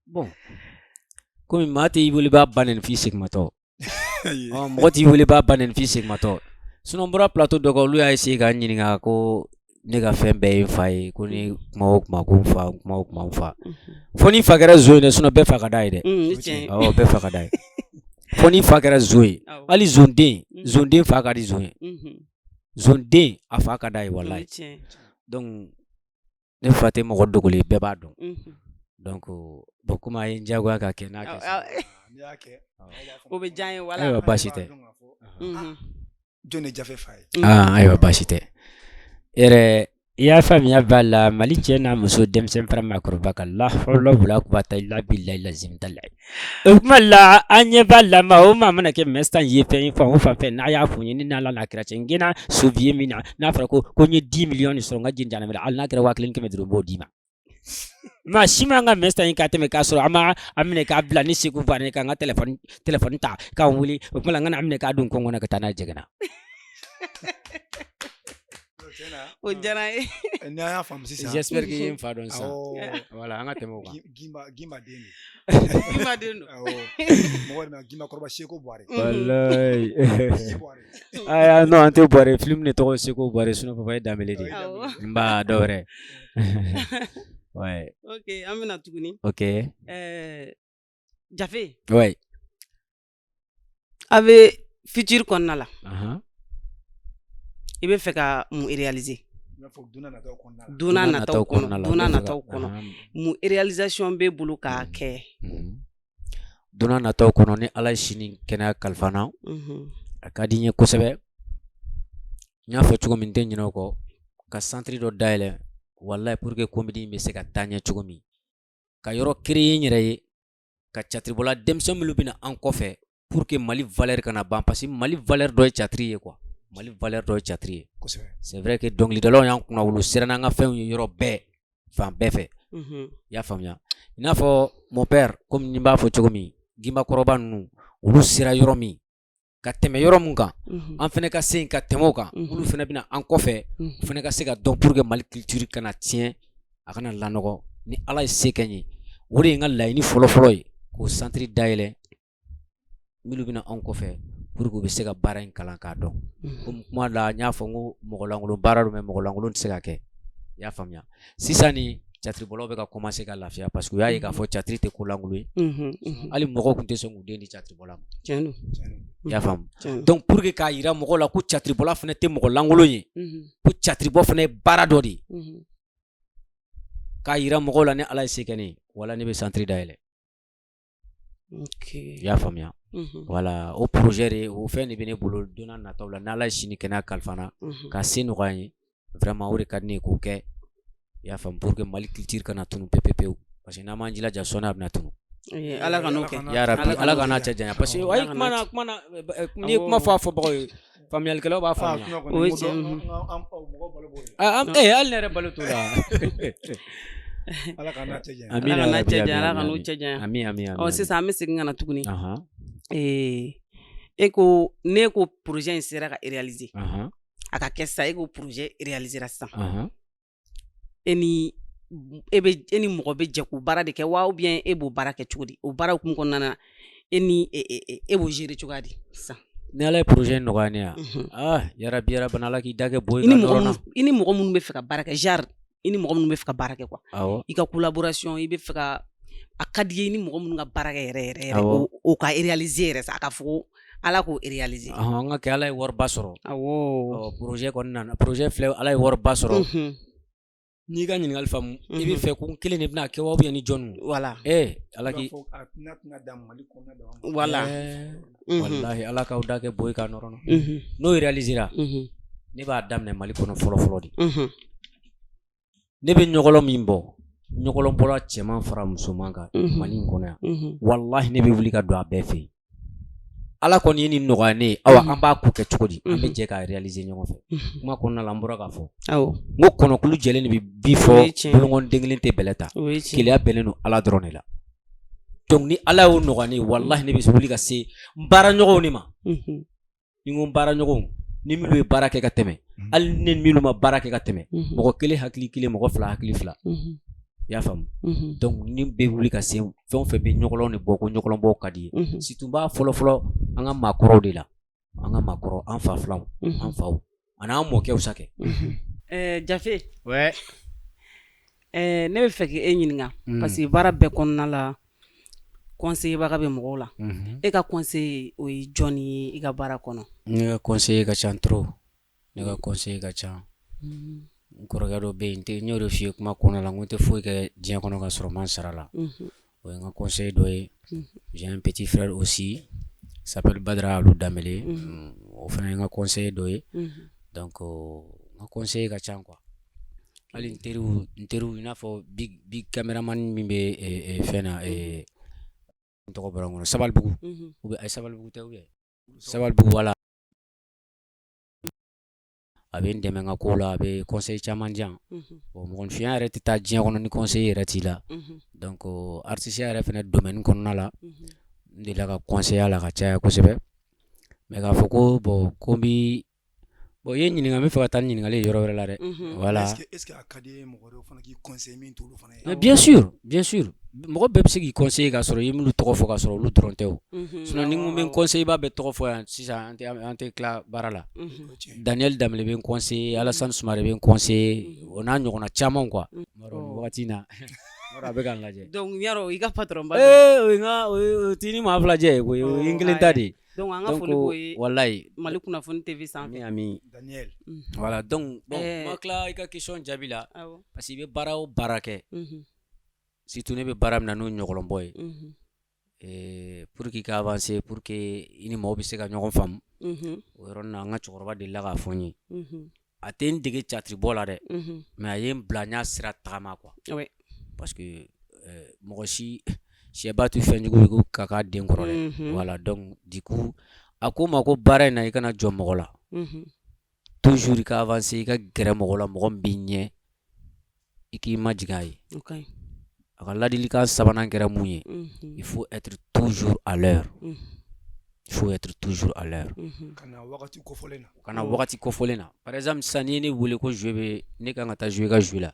S2: Bon. Komi maa t'i wele b'a ba nɛni f'i segimatɔ. Ɔ, mɔgɔ t'i wele b'a ba nɛni f'i segimatɔ. Sinon n bɔra plateau dɔ kan, olu y'a essayer ka n ɲininka ko ne ka fɛn bɛɛ ye n fa ye, ko ni kuma o kuma ko n fa, kuma o kuma n fa. Fo n'i fa kɛra zon ye dɛ, sinon bɛɛ fa ka d'a ye dɛ.
S1: Ni tiɲɛ ye.
S2: Awɔ, bɛɛ fa ka d'a ye. Fo n'i fa kɛra zon ye. Hali zonden, zonden fa ka di zon ye. Zonden a fa ka d'a ye
S1: O ye
S2: walahi.
S1: tiɲɛ ye.
S2: Donc ne fa tɛ mɔgɔ dogolen ye, bɛɛ b'a dɔn. Donc bon, komi a ye n diyagoya ka kɛ n'a kɛ sisan.
S3: N'i y'a kɛ,
S1: O bɛ diya n ye, wala.
S2: Ayiwa, baasi tɛ.
S3: Jɔn de Jafe fa ye?
S2: Ah, ayiwa, baasi tɛ. E yɛrɛ i y'a faamuya b'a la, Mali cɛ n'a muso, denmisɛn fara maakɔrɔba kan, la hawla wala quwwata illa billahi lazim talahi. O kuma la, an ɲɛ b'a la, maa o maa mana kɛ mɛstan ye fɛn ye fan o fan fɛ, n'a y'a fɔ n ye, ni n'Ala n'a kira cɛ, n gɛnna sobiye min na, n'a fɔra ko n ye 10 millions de sɔrɔ, n ka jeni janamɛ la, hali n'a kɛra 1500, n b'o d'i ma. Maa si man ka mɛstan ye k'a tɛmɛ k'a sɔrɔ an ma a minɛ k'a bila ni Segu bannen ka n ka téléphone ta k'an wele. O kuma la, n ka na minɛ k'a don kɔngɔ na ka taa n'a ye jɛgɛnna.
S1: O diyara n ye.
S3: Ni an y'a faamu sisan.
S2: J'espère que i ye n fa dɔn sisan.
S3: Awɔ.
S2: Voilà, an ka tɛmɛ o kan.
S3: Gimba, Gimba den de.
S1: Gimba den don.
S3: Awɔ. Mɔgɔ yɛrɛ ma Gimba kɔrɔba Seko Buware.
S2: Walayi.
S3: Buware.
S2: Aya non, an tɛ Buware, film de tɔgɔ ye Seko Buware, sinon papa ye Danbele de ye.
S1: Awɔ.
S2: N ba dɔ wɛrɛ. Ouais.
S1: Ok, an bɛna tuguni.
S2: Ok.
S1: Jafe.
S2: Ouais.
S1: A bɛ futur kɔnɔna la. I bɛ fɛ ka mun réaliser?
S3: I n'a fɔ don n'a nataw kɔnɔna la.
S1: Don n'a nataw kɔnɔ, don n'a
S2: n bɛ fɛ ka
S1: nataw kɔnɔ. Mun réalisation b'e bolo k'a kɛ?
S2: Don n'a nataw kɔnɔ, ni Ala ye sini kɛnɛya kalifa n na, a ka di n ye kosɛbɛ. N y'a fɔ cogo min, n tɛ ɲinɛ o kɔ, ka centre dɔ dayɛlɛ, walahi, pour que comédie in bɛ se ka taa ɲɛ cogo min. Ka yɔrɔ créer n yɛrɛ ye, ka catiribɔla denmisɛn minnu bɛ na an kɔfɛ. Pour que Mali valeur kana ban parce que Mali valeur dɔ ye théâtre ye quoi. Mali valeur dɔ ye théâtre ye. C'est vrai que dɔnkilidalaw y'an kunnawolo sera n'an ka fɛnw ye yɔrɔ bɛɛ, fan bɛɛ fɛ. I y'a faamuya, i n'a fɔ mon père, komi n b'a fɔ cogo min, Gimakɔrɔba ninnu, olu sera yɔrɔ min ka tɛmɛ yɔrɔ min kan, an fana ka se yen ka tɛmɛ o kan. Olu fana bɛna an kɔfɛ, u fana ka se ka dɔn pour que Mali culture kana tiɲɛ, a kana lanɔgɔ. Ni Ala ye se kɛ n ye, o de ye n ka laɲini fɔlɔ-fɔlɔ ye, k'o centre dayɛlɛ minnu bɛna anw kɔfɛ pour que u bɛ se ka baara in kalan k'a dɔn. Komi kuma la n y'a fɔ n ko mɔgɔ lankolon baara don, mais mɔgɔ lankolon tɛ se ka kɛ. I y'a faamuya, sisan ni théâtre bɔlaw bɛ ka commencer ka lafiya parce que u y'a ye k'a fɔ théâtre tɛ ko lankolon ye. Hali mɔgɔw tun tɛ sɔn k'u den di théâtre bɔla ma.
S1: Tiɲɛ don.
S2: I y'a faamu, donc pour que k'a jira mɔgɔw la ko théâtre bɔla fana tɛ mɔgɔ lankolon ye, ko théâtre bɔ fana ye baara dɔ de ye, k'a jira mɔgɔw la, ni Ala ye se kɛ ne ye, wala ne bɛ centre dayɛlɛ. I y'a faamuya, voilà, o projet de, o fɛn de bɛ ne bolo don n'a nataw la. Ni Ala ye sini kɛnɛya kalifa n na, ka se nɔgɔya n ye, vraiment o de ka di ne ye k'o kɛ. I y'a faamu, pour que Mali culture kana tunu pewu pewu, parce que n'an m'an jilaja, sɔɔni a bɛna tunu.
S1: Ala ka n'o kɛ.
S2: Ya rabi, Ala ka n'a cɛ janya, parce que ayi, kuma na, kuma na, n'i ye kuma fɔ a fɔbagaw ye, faamuyalikɛlaw b'a faamuya.
S1: O ye tiɲɛ.
S2: Hali ne yɛrɛ balo t'o la.
S3: Ala ka n'a cɛ janya.
S1: Ala ka n'a cɛ janya, Ala ka n'o cɛ janya.
S2: Ami, ami, ami.
S1: Ɔ, sisan an bɛ segin ka na tuguni. E ko ne ko projet in sera ka réaliser, a ka kɛ sisan, e ko projet réaliser ra sisan, e ni e bɛ, e ni mɔgɔ bɛ jɛ k'o baara de kɛ wa, ou bien e b'o baara kɛ cogo di? O baara hukumu kɔnɔna na, e ni e b'o gérer cogoya di sisan?
S2: Ni Ala ye projet in nɔgɔya ne ye, ah, yarabi, yarabana, Ala k'i da kɛ bo ye.
S1: I ni mɔgɔ minnu, i ni mɔgɔ minnu bɛ fɛ ka baara kɛ, genre i ni mɔgɔ minnu bɛ fɛ ka baara kɛ quoi, i ka collaboration, i bɛ fɛ ka, a ka di ye i ni mɔgɔ minnu ka baara kɛ yɛrɛ yɛrɛ yɛrɛ, o ka réaliser yɛrɛ sa, a ka fɔ ko Ala k'o réaliser.
S2: An ka kɛ Ala ye wariba sɔrɔ. Projet kɔni nana, projet filɛ, Ala ye wariba sɔrɔ. N'i ka ɲininkali faamu, i bɛ fɛ ko n kelen de bɛna kɛ wa, ou bien ni jɔnni?
S1: Voilà.
S2: Ee, Ala k'i
S1: Voilà.
S2: Walahi, Ala k'aw da kɛ bo ye k'a nɔrɔ. N'o réaliser ra, ne b'a daminɛ Mali kɔnɔ fɔlɔ fɔlɔ de. Ne bɛ ɲɔgɔlɔn min bɔ, ɲɔgɔlɔn bɔla cɛman fara musoman kan Mali in kɔnɔ yan, walahi, ne bɛ wuli ka don a bɛɛ fɛ yen. Ala kɔni ye nin nɔgɔya ne ye, awa, an b'a ko kɛ cogo di? An bɛ jɛ k'a réaliser ɲɔgɔn fɛ. Kuma kɔnɔna la, an bɔra k'a fɔ n ko kɔnɔkulu jɛlen de bɛ bi fɔ, bolonkɔni kelen tɛ bɛlɛ ta. Keleya bɛnnen don Ala dɔrɔn de la. Donc ni Ala y'o nɔgɔya ne ye, walahi, ne bɛ wuli ka se n baaraɲɔgɔnw de ma. Ni n ko n baaraɲɔgɔnw, ni minnu ye baara kɛ ka tɛmɛ, hali ni minnu ma baara kɛ ka tɛmɛ, mɔgɔ kelen hakili kelen, mɔgɔ fila hakili fila, i y'a faamu. Donc ni bɛ wuli ka se fɛn o fɛn bɛ ɲɔgɔlɔn de bɔ, ko ɲɔgɔlɔn bɔ ka di ye, surtout n b'a fɔlɔ fɔlɔ an ka maakɔrɔw de la, an ka maakɔrɔ, an fa filanw, an faw ani an mɔkɛw sa kɛ.
S1: Jafe. Ne bɛ fɛ k'e ɲininka, parce que baara bɛɛ kɔnɔna la, conseiller baga bɛ mɔgɔw la. E ka conseiller, o ye jɔnni ye i ka baara kɔnɔ?
S2: Ne ka conseiller ka ca trop, ne ka conseiller ka ca. N kɔrɔkɛ dɔ bɛ yen, n y'o de f'i ye kuma kɔnɔna la, n ko n tɛ foyi kɛ diɲɛ kɔnɔ ka sɔrɔ n ma n sara la. O ye n ka conseiller dɔ ye. J'ai un petit frère aussi, s'appelle Badara Alou Dambélé, o fana ye n ka conseiller dɔ ye. Donc n ka conseiller ka ca quoi. Hali n teriw, n teriw, i n'a fɔ big big cameraman min bɛ fɛn na, n tɔgɔ bɔra n kɔnɔ, Sabalibugu, ou bien ayi, Sabalibugu tɛ, ou bien Sabalibugu, voilà, a bɛ n dɛmɛ n ka ko la, a bɛ conseil caman di yan. Bon, mɔgɔninfinya yɛrɛ tɛ taa diɲɛ kɔnɔ ni conseil yɛrɛ t'i la. Donc artiste yɛrɛ fana domaine kɔnɔna la, n delila ka conseiller la ka caya kosɛbɛ. Mais k'a fɔ ko bon, ko n bi, bon, i ye ɲininka, n bɛ fɛ ka taa ni ɲininkali ye yɔrɔ wɛrɛ la dɛ. Voilà.
S3: Est-ce que a ka di ye mɔgɔ wɛrɛw fana k'i conseiller min t'olu fana ye?
S2: Mais bien sûr, bien sûr, mɔgɔ bɛɛ bɛ se k'i conseiller k'a sɔrɔ i ye minnu tɔgɔ fɔ, k'a sɔrɔ olu dɔrɔn tɛ o. Sinon ni n ko n bɛ n conseiller baa bɛɛ tɔgɔ fɔ yan sisan, an tɛ tila baara la. Daniel Danbele bɛ n conseiller, Alassane Sumare bɛ n conseiller, o n'a ɲɔgɔnna caman quoi. Wagati in na, a bɛ ka n lajɛ.
S1: Donc yarɔ, i ka patron ba.
S2: Ee, o ye n ka, o t'i ni maa fila jɛ ye koyi, o ye n kelen ta de ye.
S1: Donc an ka foli b'o ye.
S2: Walayi.
S1: Mali kunnafoni TV sanfɛ.
S2: Ami, ami.
S3: Daniel.
S2: Voilà, donc bon, ma tila i ka question jaabi la, parce que i bɛ baara o baara kɛ, surtout ne bɛ baara min na, n'o ye ɲɔgɔlɔnbɔ ye, pour que i ka avancer, pour que i ni mɔgɔw bɛ se ka ɲɔgɔn faamu, o yɔrɔnin na, an ka cɛkɔrɔba delila k'a fɔ n ye. A tɛ n dege théâtre bɔ la dɛ, mais a ye n bila n y'a sira tagama quoi. Parce que mɔgɔ si Sɛba tɛ fɛn jugu ka k'a den kɔrɔ dɛ. Voilà, donc du coup a ko n ma ko baara in na, i kana jɔ mɔgɔ la, toujours i ka avancer, i ka gɛrɛ mɔgɔ la, mɔgɔ min b'i ɲɛ, i k'i majigin a ye.
S1: O ka ɲi.
S2: A ka ladilikan sabanan kɛra mun ye? Il faut être toujours à l'heure. Il faut être toujours à l'heure.
S3: Ka na wagati kofɔlen na.
S2: Ka na wagati kofɔlen na. Par exemple sisan, n'i ye ne wele ko jouer bɛ, ne kan ka taa jouer ka jouer la,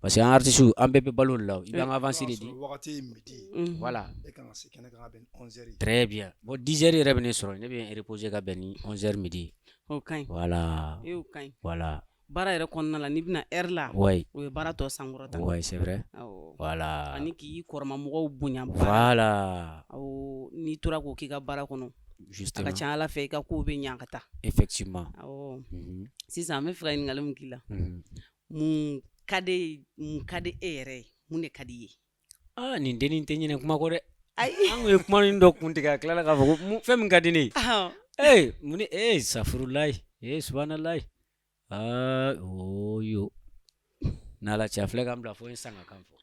S2: parce que an artistes, an bɛɛ bɛ balo de la, i b'an ka avance de di.
S3: Wagati ye midi.
S2: Voilà.
S3: E kan ka se kɛnɛ kan ka bɛn ni 11 heures ye.
S2: Très bien. Bon, 10 heures yɛrɛ bɛ ne sɔrɔ, ne bɛ n reposer ka bɛn ni 11 heures midi.
S1: O ka ɲi.
S2: Voilà.
S1: E o ka ɲi.
S2: Voilà.
S1: Baara yɛrɛ kɔnɔna la, n'i bɛna heure la, o ye baara tɔ sankɔrɔta.
S2: Ouais, c'est vrai.
S1: Awɔ.
S2: Voilà.
S1: Ani k'i kɔrɔmamɔgɔw bonya baara.
S2: Voilà.
S1: Awɔ, n'i tora k'o k'i ka baara kɔnɔ, a ka
S2: Justement.
S1: ca Ala fɛ, i ka kow bɛ ɲa ka taa.
S2: Effectivement.
S1: Awɔ. Sisan an bɛ fɛ ka ɲininkali min k'i la,
S2: Mhm.
S1: mun ka di e yɛrɛ ye, mun de ka di i ye?
S2: Ah, nin dennin tɛ ɲinɛ kuma kɔ dɛ.
S1: Ayi.
S2: An kun ye kuma nin dɔ kun tigɛ, a tilala k'a fɔ ko fɛn min ka di ne ye.
S1: Awɔ.
S2: Ee, mun ne, ee, safurulayi, ee, subahanallahi. Aa, oyo. N'Ala cɛ, a filɛ k'an bila fo n ye sanga kan fɔ.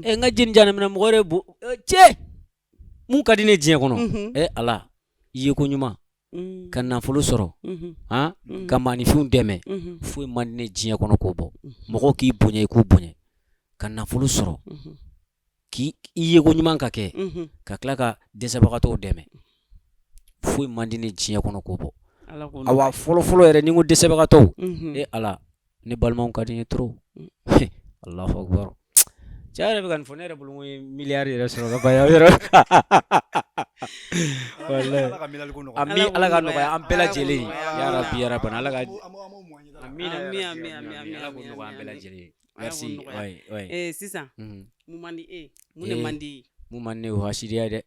S2: E, n ka jeni jahanamɛ mɔgɔ yɛrɛ bo cɛ. Mun ka di ne diɲɛ kɔnɔ? E Ala, i ye ko ɲuman. Ka nafolo sɔrɔ. Han? Ka maaninfinw dɛmɛ. Foyi man di ne diɲɛ kɔnɔ k'o bɔ. Mɔgɔw k'i bonya, i k'u bonya. Ka nafolo sɔrɔ. K'i i ye ko ɲuman ka kɛ. Ka tila ka dɛsɛbagatɔw dɛmɛ. Foyi man di ne diɲɛ kɔnɔ k'o bɔ.
S1: Ala k'o
S2: Awa,
S1: nɔgɔya.
S2: fɔlɔ fɔlɔ yɛrɛ, ni n ko dɛsɛbagatɔw, e Ala, ne balimaw ka di n ye trop. Allahu akbar. Cɛ yɛrɛ bɛ ka nin fɔ, ne yɛrɛ bolo, n ko n ye miliyari yɛrɛ sɔrɔ ka ban yɔrɔ. Walayi.
S3: Ala ka miliyari ko nɔgɔya.
S2: Ami, Ala ka nɔgɔya an bɛɛ lajɛlen ye.
S1: Ala k'o nɔgɔya.
S2: Ya Rabbi, ya Rabbi, Ala ka
S3: An b'o mɔn ɲɛ da la.
S2: Amina, ya
S1: Ami,
S2: Rabbi,
S1: ami,
S2: ami,
S1: ami,
S2: ami,
S1: ami,
S2: Ala k'o
S1: ami,
S2: nɔgɔya an
S1: ami,
S2: bɛɛ
S1: ami.
S2: lajɛlen ye.
S1: Ala k'o
S2: Merci.
S1: nɔgɔya.
S2: Ouais, ouais.
S1: Eh, sisan, mun man di e ye? Mun de man di i ye?
S2: Mun man di ne ye, o ye hasidiya ye dɛ.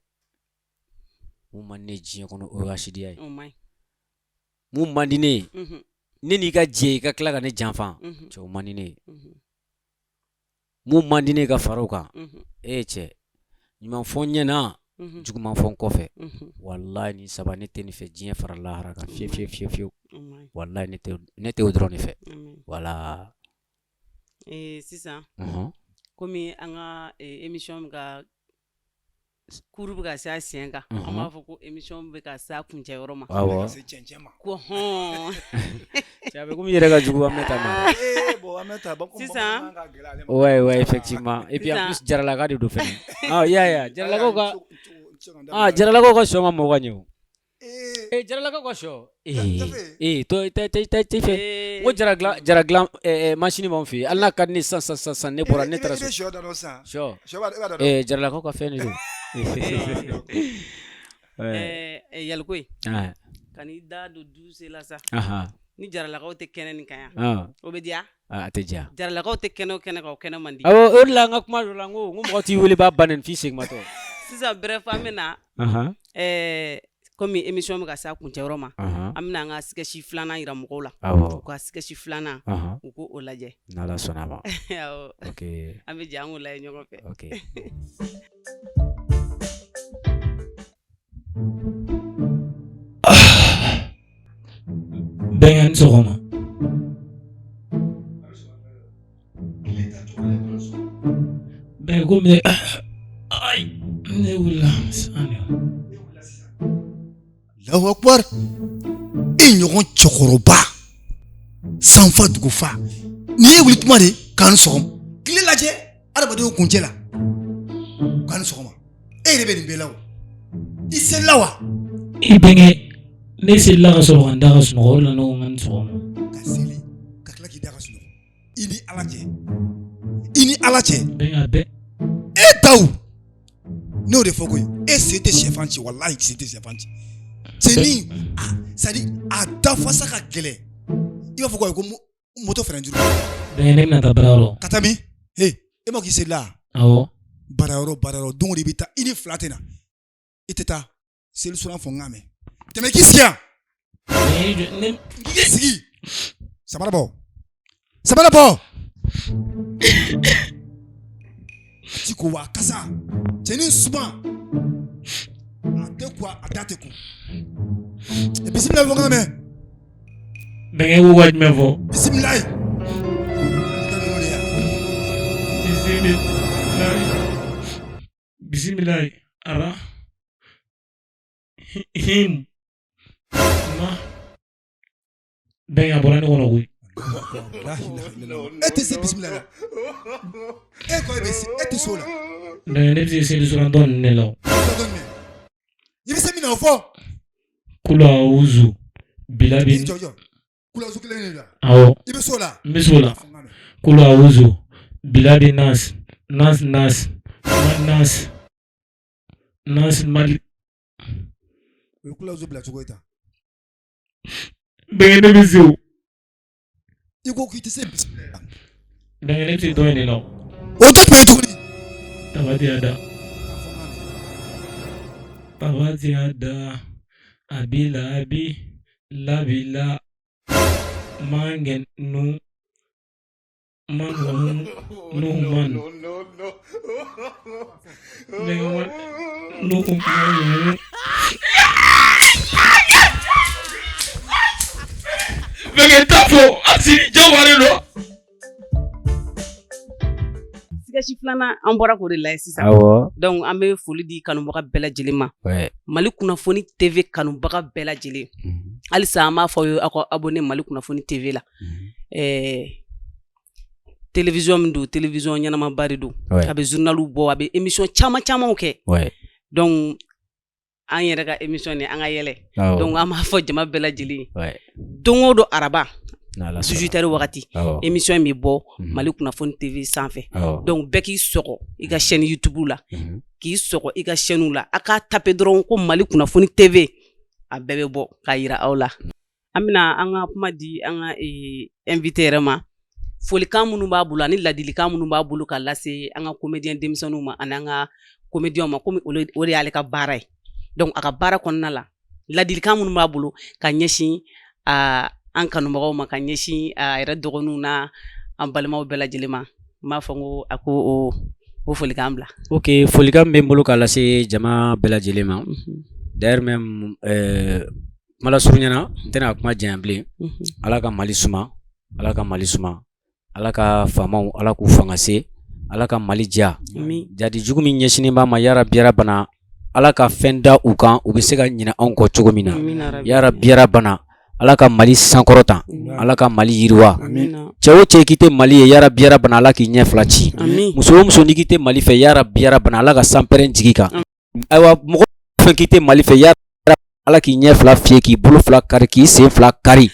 S2: Mun man di ne ye diɲɛ kɔnɔ, o ye hasidiya ye.
S1: O man ɲi.
S2: Mun man di ne ye? Ne n'i ka jɛ, i ka tila ka ne janfa. Cɛ, o man di ne ye. Mun man di ne ye ka fara o kan? E cɛ, ɲuman fɔ n ɲɛna, juguman fɔ n kɔfɛ. Walayi, nin saba, ne tɛ nin fɛ diɲɛ fara lahara kan fiye fiye fiye fiyewu.
S1: O man ɲi.
S2: Walayi, ne tɛ o dɔrɔn de fɛ.
S1: O man ɲi.
S2: Voilà.
S1: Eh, sisan, komi an ka émission bɛ ka kuru bɛ ka se a sen kan, an b'a fɔ ko émission bɛ ka se a kuncɛ yɔrɔ ma.
S2: Awɔ.
S3: Ka se cɛncɛn ma.
S1: Ko hɔn.
S2: Cɛ, a bɛ komi i yɛrɛ ka jugu Aminata ma.
S3: Eh, bon, Aminata, bon, komi
S1: Sisan.
S3: bamanankan ka gɛlɛn ale ma.
S2: Ouais, effectivement. Et puis en
S1: Sisan.
S2: plus, Jaralaka de don fɛnɛ. Ah, ya ya, Jaralakaw ka
S3: Ah,
S2: ah, Jaralakaw ka sɔ ma mɔgɔ ka ɲɛ o.
S3: Eh,
S2: Eh, Jaralakaw ka sɔ. Eh,
S3: Jafe.
S2: eh, to tɛ tɛ tɛ tɛ fɛ.
S1: Eh,
S2: N ko jara dilan, jara dilan machine b'anw fɛ yen. Hali n'a ka di ne ye sisan sisan sisan, ne bɔra, ne taara
S3: i bɛ
S2: so.
S3: sɔ da dɔn sisan.
S2: Sɔ.
S3: Sɔ b'a, e b'a dɔn.
S2: Eh, Jaralakaw ka fɛn de don. Ouais.
S1: Eh, Yalcouyé,
S2: Ah,
S1: ka n'i da don duse la sa.
S2: aha.
S1: Ni Jaralakaw tɛ kɛnɛ nin kan yan.
S2: Ah,
S1: O bɛ diya?
S2: a tɛ diya.
S1: Jaralakaw tɛ kɛnɛ o kɛnɛ kan, o kɛnɛ man di.
S2: Awɔ, o de la an ka kuma dɔ la, n ko mɔgɔ t'i wele b'a ba nɛni f'i segimatɔ.
S1: Sisan, bref, an bɛ na komi émission bɛ ka se a kuncɛ yɔrɔ ma, an bɛna an ka sketch filanan yira mɔgɔw la. U ka sketch filanan, u k'o lajɛ.
S2: N'Ala sɔnna a ma.
S1: Awɔ.
S2: Ok.
S1: An bɛ jɛ an k'o lajɛ ɲɔgɔn fɛ.
S2: Ok.
S5: Bɛnkɛ, ni sɔgɔma. Bɛnkɛ, komi ne, ayi, ne wulila sisan de.
S3: Allahu akbar, e ɲɔgɔn cɛkɔrɔba, sanfa dugufa, nin ye wuli tuma de k'an ni sɔgɔma. Tile lajɛ adamadenw kuncɛ la k'an ni sɔgɔma. E yɛrɛ bɛ nin bɛɛ la o, i selila wa?
S5: I bɛnkɛ, ne selila ka sɔrɔ ka n da ka sunɔgɔ, o de la ne ko n ka ni sɔgɔma.
S3: Ka seli ka tila k'i da ka sunɔgɔ, i ni Ala cɛ, i ni Ala cɛ.
S5: Bɛnkɛ, a bɛɛ.
S3: E daw, ne y'o de fɔ koyi, e sen tɛ sɛfan ci, walahi sen tɛ sɛfan ci. Cɛnin, a c'est à dire a dafasa ka gɛlɛn, i b'a fɔ ko ayi ko moto frein juru.
S5: Bɛnkɛ, ne bɛna taa baarayɔrɔ.
S3: Ka taa min? He, e ma k'i selila?
S5: Awɔ.
S3: Baarayɔrɔ, baarayɔrɔ, don o don i bɛ taa, i ni fila tɛ na, i tɛ taa seli suran fɔ n k'a mɛn. Tɛmɛ k'i sigi yan.
S5: Bɛnkɛ, i jɔ ne.
S3: K'i sigi. Samara bɔ, samara bɔ. A ti ko wa a kasa. Cɛnin suma, a tɛ ko, a da tɛ ko. Bisimila fɔ n k'a mɛn.
S5: Bɛnkɛ, ko ka jumɛn fɔ?
S3: Bisimilayi.
S5: Bisimila. Bisimilayi ara him ma bɛnkɛ a bɔra ne kɔnɔ koyi.
S3: E tɛ se bisimila la, e ko e bɛ se, e tɛ se o la.
S5: Bɛnkɛ, ne bɛ se seli suran dɔ ninnu de la o.
S3: I bɛ se min na, o fɔ.
S5: Kulu awuzu bilabi.
S3: Jɔ jɔ, kulazu kelen de la.
S5: Awɔ.
S3: I bɛ se o la.
S5: N bɛ se o la. Kulu awuzu bilabi nas nas nas nas nas mali.
S3: O ye kulazu bila cogo ye tan.
S5: Bɛnkɛ, ne bɛ se o.
S3: I ko k'i tɛ se bisimila la.
S5: Bɛnkɛ, ne bɛ se dɔ in de la o.
S3: O dɔ tun ye tuguni.
S5: Tabati da, tabati da, abi labi labila mangɛ nu man nu man bɛnkɛ wa nu man. Bɛnkɛ t'a fɔ a sini jagoya de don.
S1: Sketch filanan, an bɔra k'o de lajɛ sisan. Donc an bɛ foli di kanubaga bɛɛ lajɛlen ma, Mali Kunnafoni TV kanubaga bɛɛ lajɛlen. Halisa an b'a fɔ aw ye, aw ka abonné Mali Kunnafoni TV la. Télévision min don, télévision ɲɛnamaba de don. A bɛ journaliw bɔ, a bɛ émission caman camanw kɛ. Donc an yɛrɛ ka émission nin, an ka yɛlɛ. Donc an b'a fɔ jama bɛɛ lajɛlen ye, don o don araba, 18 heures wagati, émission in bɛ bɔ Mali Kunnafoni TV sanfɛ. Donc bɛɛ k'i sɔgɔ i ka chaîne YouTube la, k'i sɔgɔ i ka chaîne la, a k'a taper dɔrɔn ko Mali Kunnafoni TV, a bɛɛ bɛ bɔ k'a yira aw la. An bɛna an ka kuma di an ka invité yɛrɛ ma. Folikan minnu b'a bolo ani ladilikan minnu b'a bolo ka lase an ka comédien denmisɛnninw ma ani an ka comédienw ma, komi o de y'ale ka baara ye. Donc a ka baara kɔnɔna la, ladilikan minnu b'a bolo ka ɲɛsin a an kanubagaw ma, ka ɲɛsin a yɛrɛ dɔgɔninw n'a an balimaw bɛɛ lajɛlen ma, n b'a fɔ n ko a ko o folikan bila.
S2: Ok, folikan min bɛ n bolo k'a lase jama bɛɛ lajɛlen ma, d'ailleurs même, kuma lasurunya na, n tɛna kuma janya bilen. Ala ka Mali suma, Ala ka Mali suma, Ala ka faamaw, Ala k'u fanga se, Ala ka Mali diya. Jadi jugu min ɲɛsinnen b'a ma, yarabi bana, Ala ka fɛn da u kan, u bɛ se ka ɲinɛ anw kɔ cogo min na. Yarabi bana, Ala ka Mali sankɔrɔta, Ala ka Mali yiriwa. Cɛ o cɛ k'i tɛ Mali ye, yarabi bana, Ala k'i ɲɛ fila ci. Muso o muso n'i k'i tɛ Mali fɛ, yarabi bana, Ala ka sanpɛrɛn jigin kan. Ayiwa, mɔgɔ fɛn k'i tɛ Mali fɛ, ya Ala k'i ɲɛ fila fiyɛ, k'i bolo fila kari, k'i sen fila kari.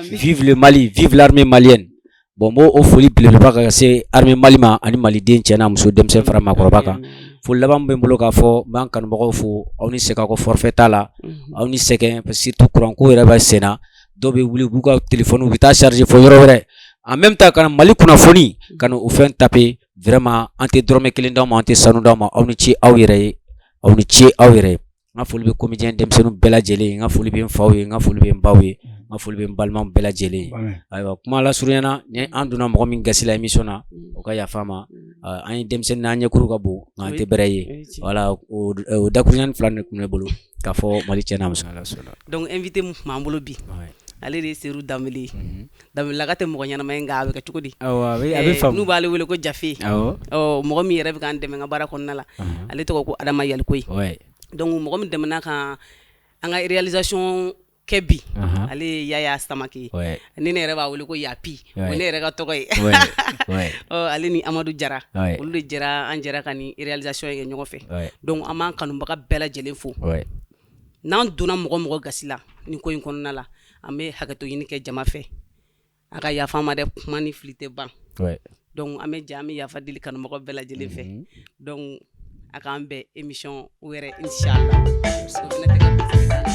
S2: Vive le Mali, vive l'armée malienne. Bon, n b'o o foli belebeleba ka se armée Mali ma ani maliden cɛ n'a muso, denmisɛn fara maakɔrɔba kan. Foli laban min bɛ n bolo k'a fɔ, n b'an kanubagaw fo. Aw ni sɛgɛn, aw ka forfait t'a la, aw ni sɛgɛn, surtout courant ko yɛrɛ bɛ sen na. Dɔw bɛ wuli, u b'u ka téléphone, u bɛ taa charger fo yɔrɔ wɛrɛ, en même temps ka na Mali kunnafoni ka na o fɛn taper. Vraiment, an tɛ dɔrɔmɛ kelen d'aw ma, an tɛ sanu d'aw ma. Aw ni ce aw yɛrɛ ye, aw ni ce aw yɛrɛ ye. N ka foli bɛ comédien denmisɛnninw bɛɛ lajɛlen ye, n ka foli bɛ n faw ye, n ka foli bɛ n baw ye, n ka foli bɛ n balimaw bɛɛ lajɛlen ye. Ayiwa, kuma lasurunya na, ni an donna mɔgɔ min gasi la émission na, o ka yafa an ma. An ye denmisɛnnin, an ɲɛkuru ka bon, nka an tɛ bɛrɛ ye. Voilà, o dakuruɲɛ fila de tun bɛ ne bolo k'a fɔ Mali cɛ n'a muso.
S1: Donc invité min tun b'an bolo bi, ale de ye Seru Danbele ye. Danbelelaka tɛ mɔgɔ ɲɛnama ye, nka a bɛ kɛ cogo di?
S2: Awɔ, a bɛ faamu.
S1: N'u b'ale wele ko Jafe. Mɔgɔ min yɛrɛ bɛ k'an dɛmɛ n ka baara kɔnɔna la, ale tɔgɔ ko Adama Yalikoye. Donc mɔgɔ min dɛmɛna ka an ka réalisation kɛ bi, ale ye Yaya Samake ye. Ni ne yɛrɛ b'a wele ko Yapi, o ne yɛrɛ ka tɔgɔ ye. Ale ni Amadu Jara, olu de jɛra, an jɛra ka nin réalisation kɛ ɲɔgɔn fɛ. Donc an b'an kanubaga bɛɛ lajɛlen fo. N'an donna mɔgɔ mɔgɔ gasi la nin ko in kɔnɔna la, an bɛ hakɛto ɲini kɛ jama fɛ, a ka yafa ma dɛ, kuma ni fili tɛ ban. Donc an bɛ jɛ, an bɛ yafa deli kanubagaw bɛɛ lajɛlen fɛ. Donc a k'an bɛn émission wɛrɛ, inchallah. O fana tɛ ka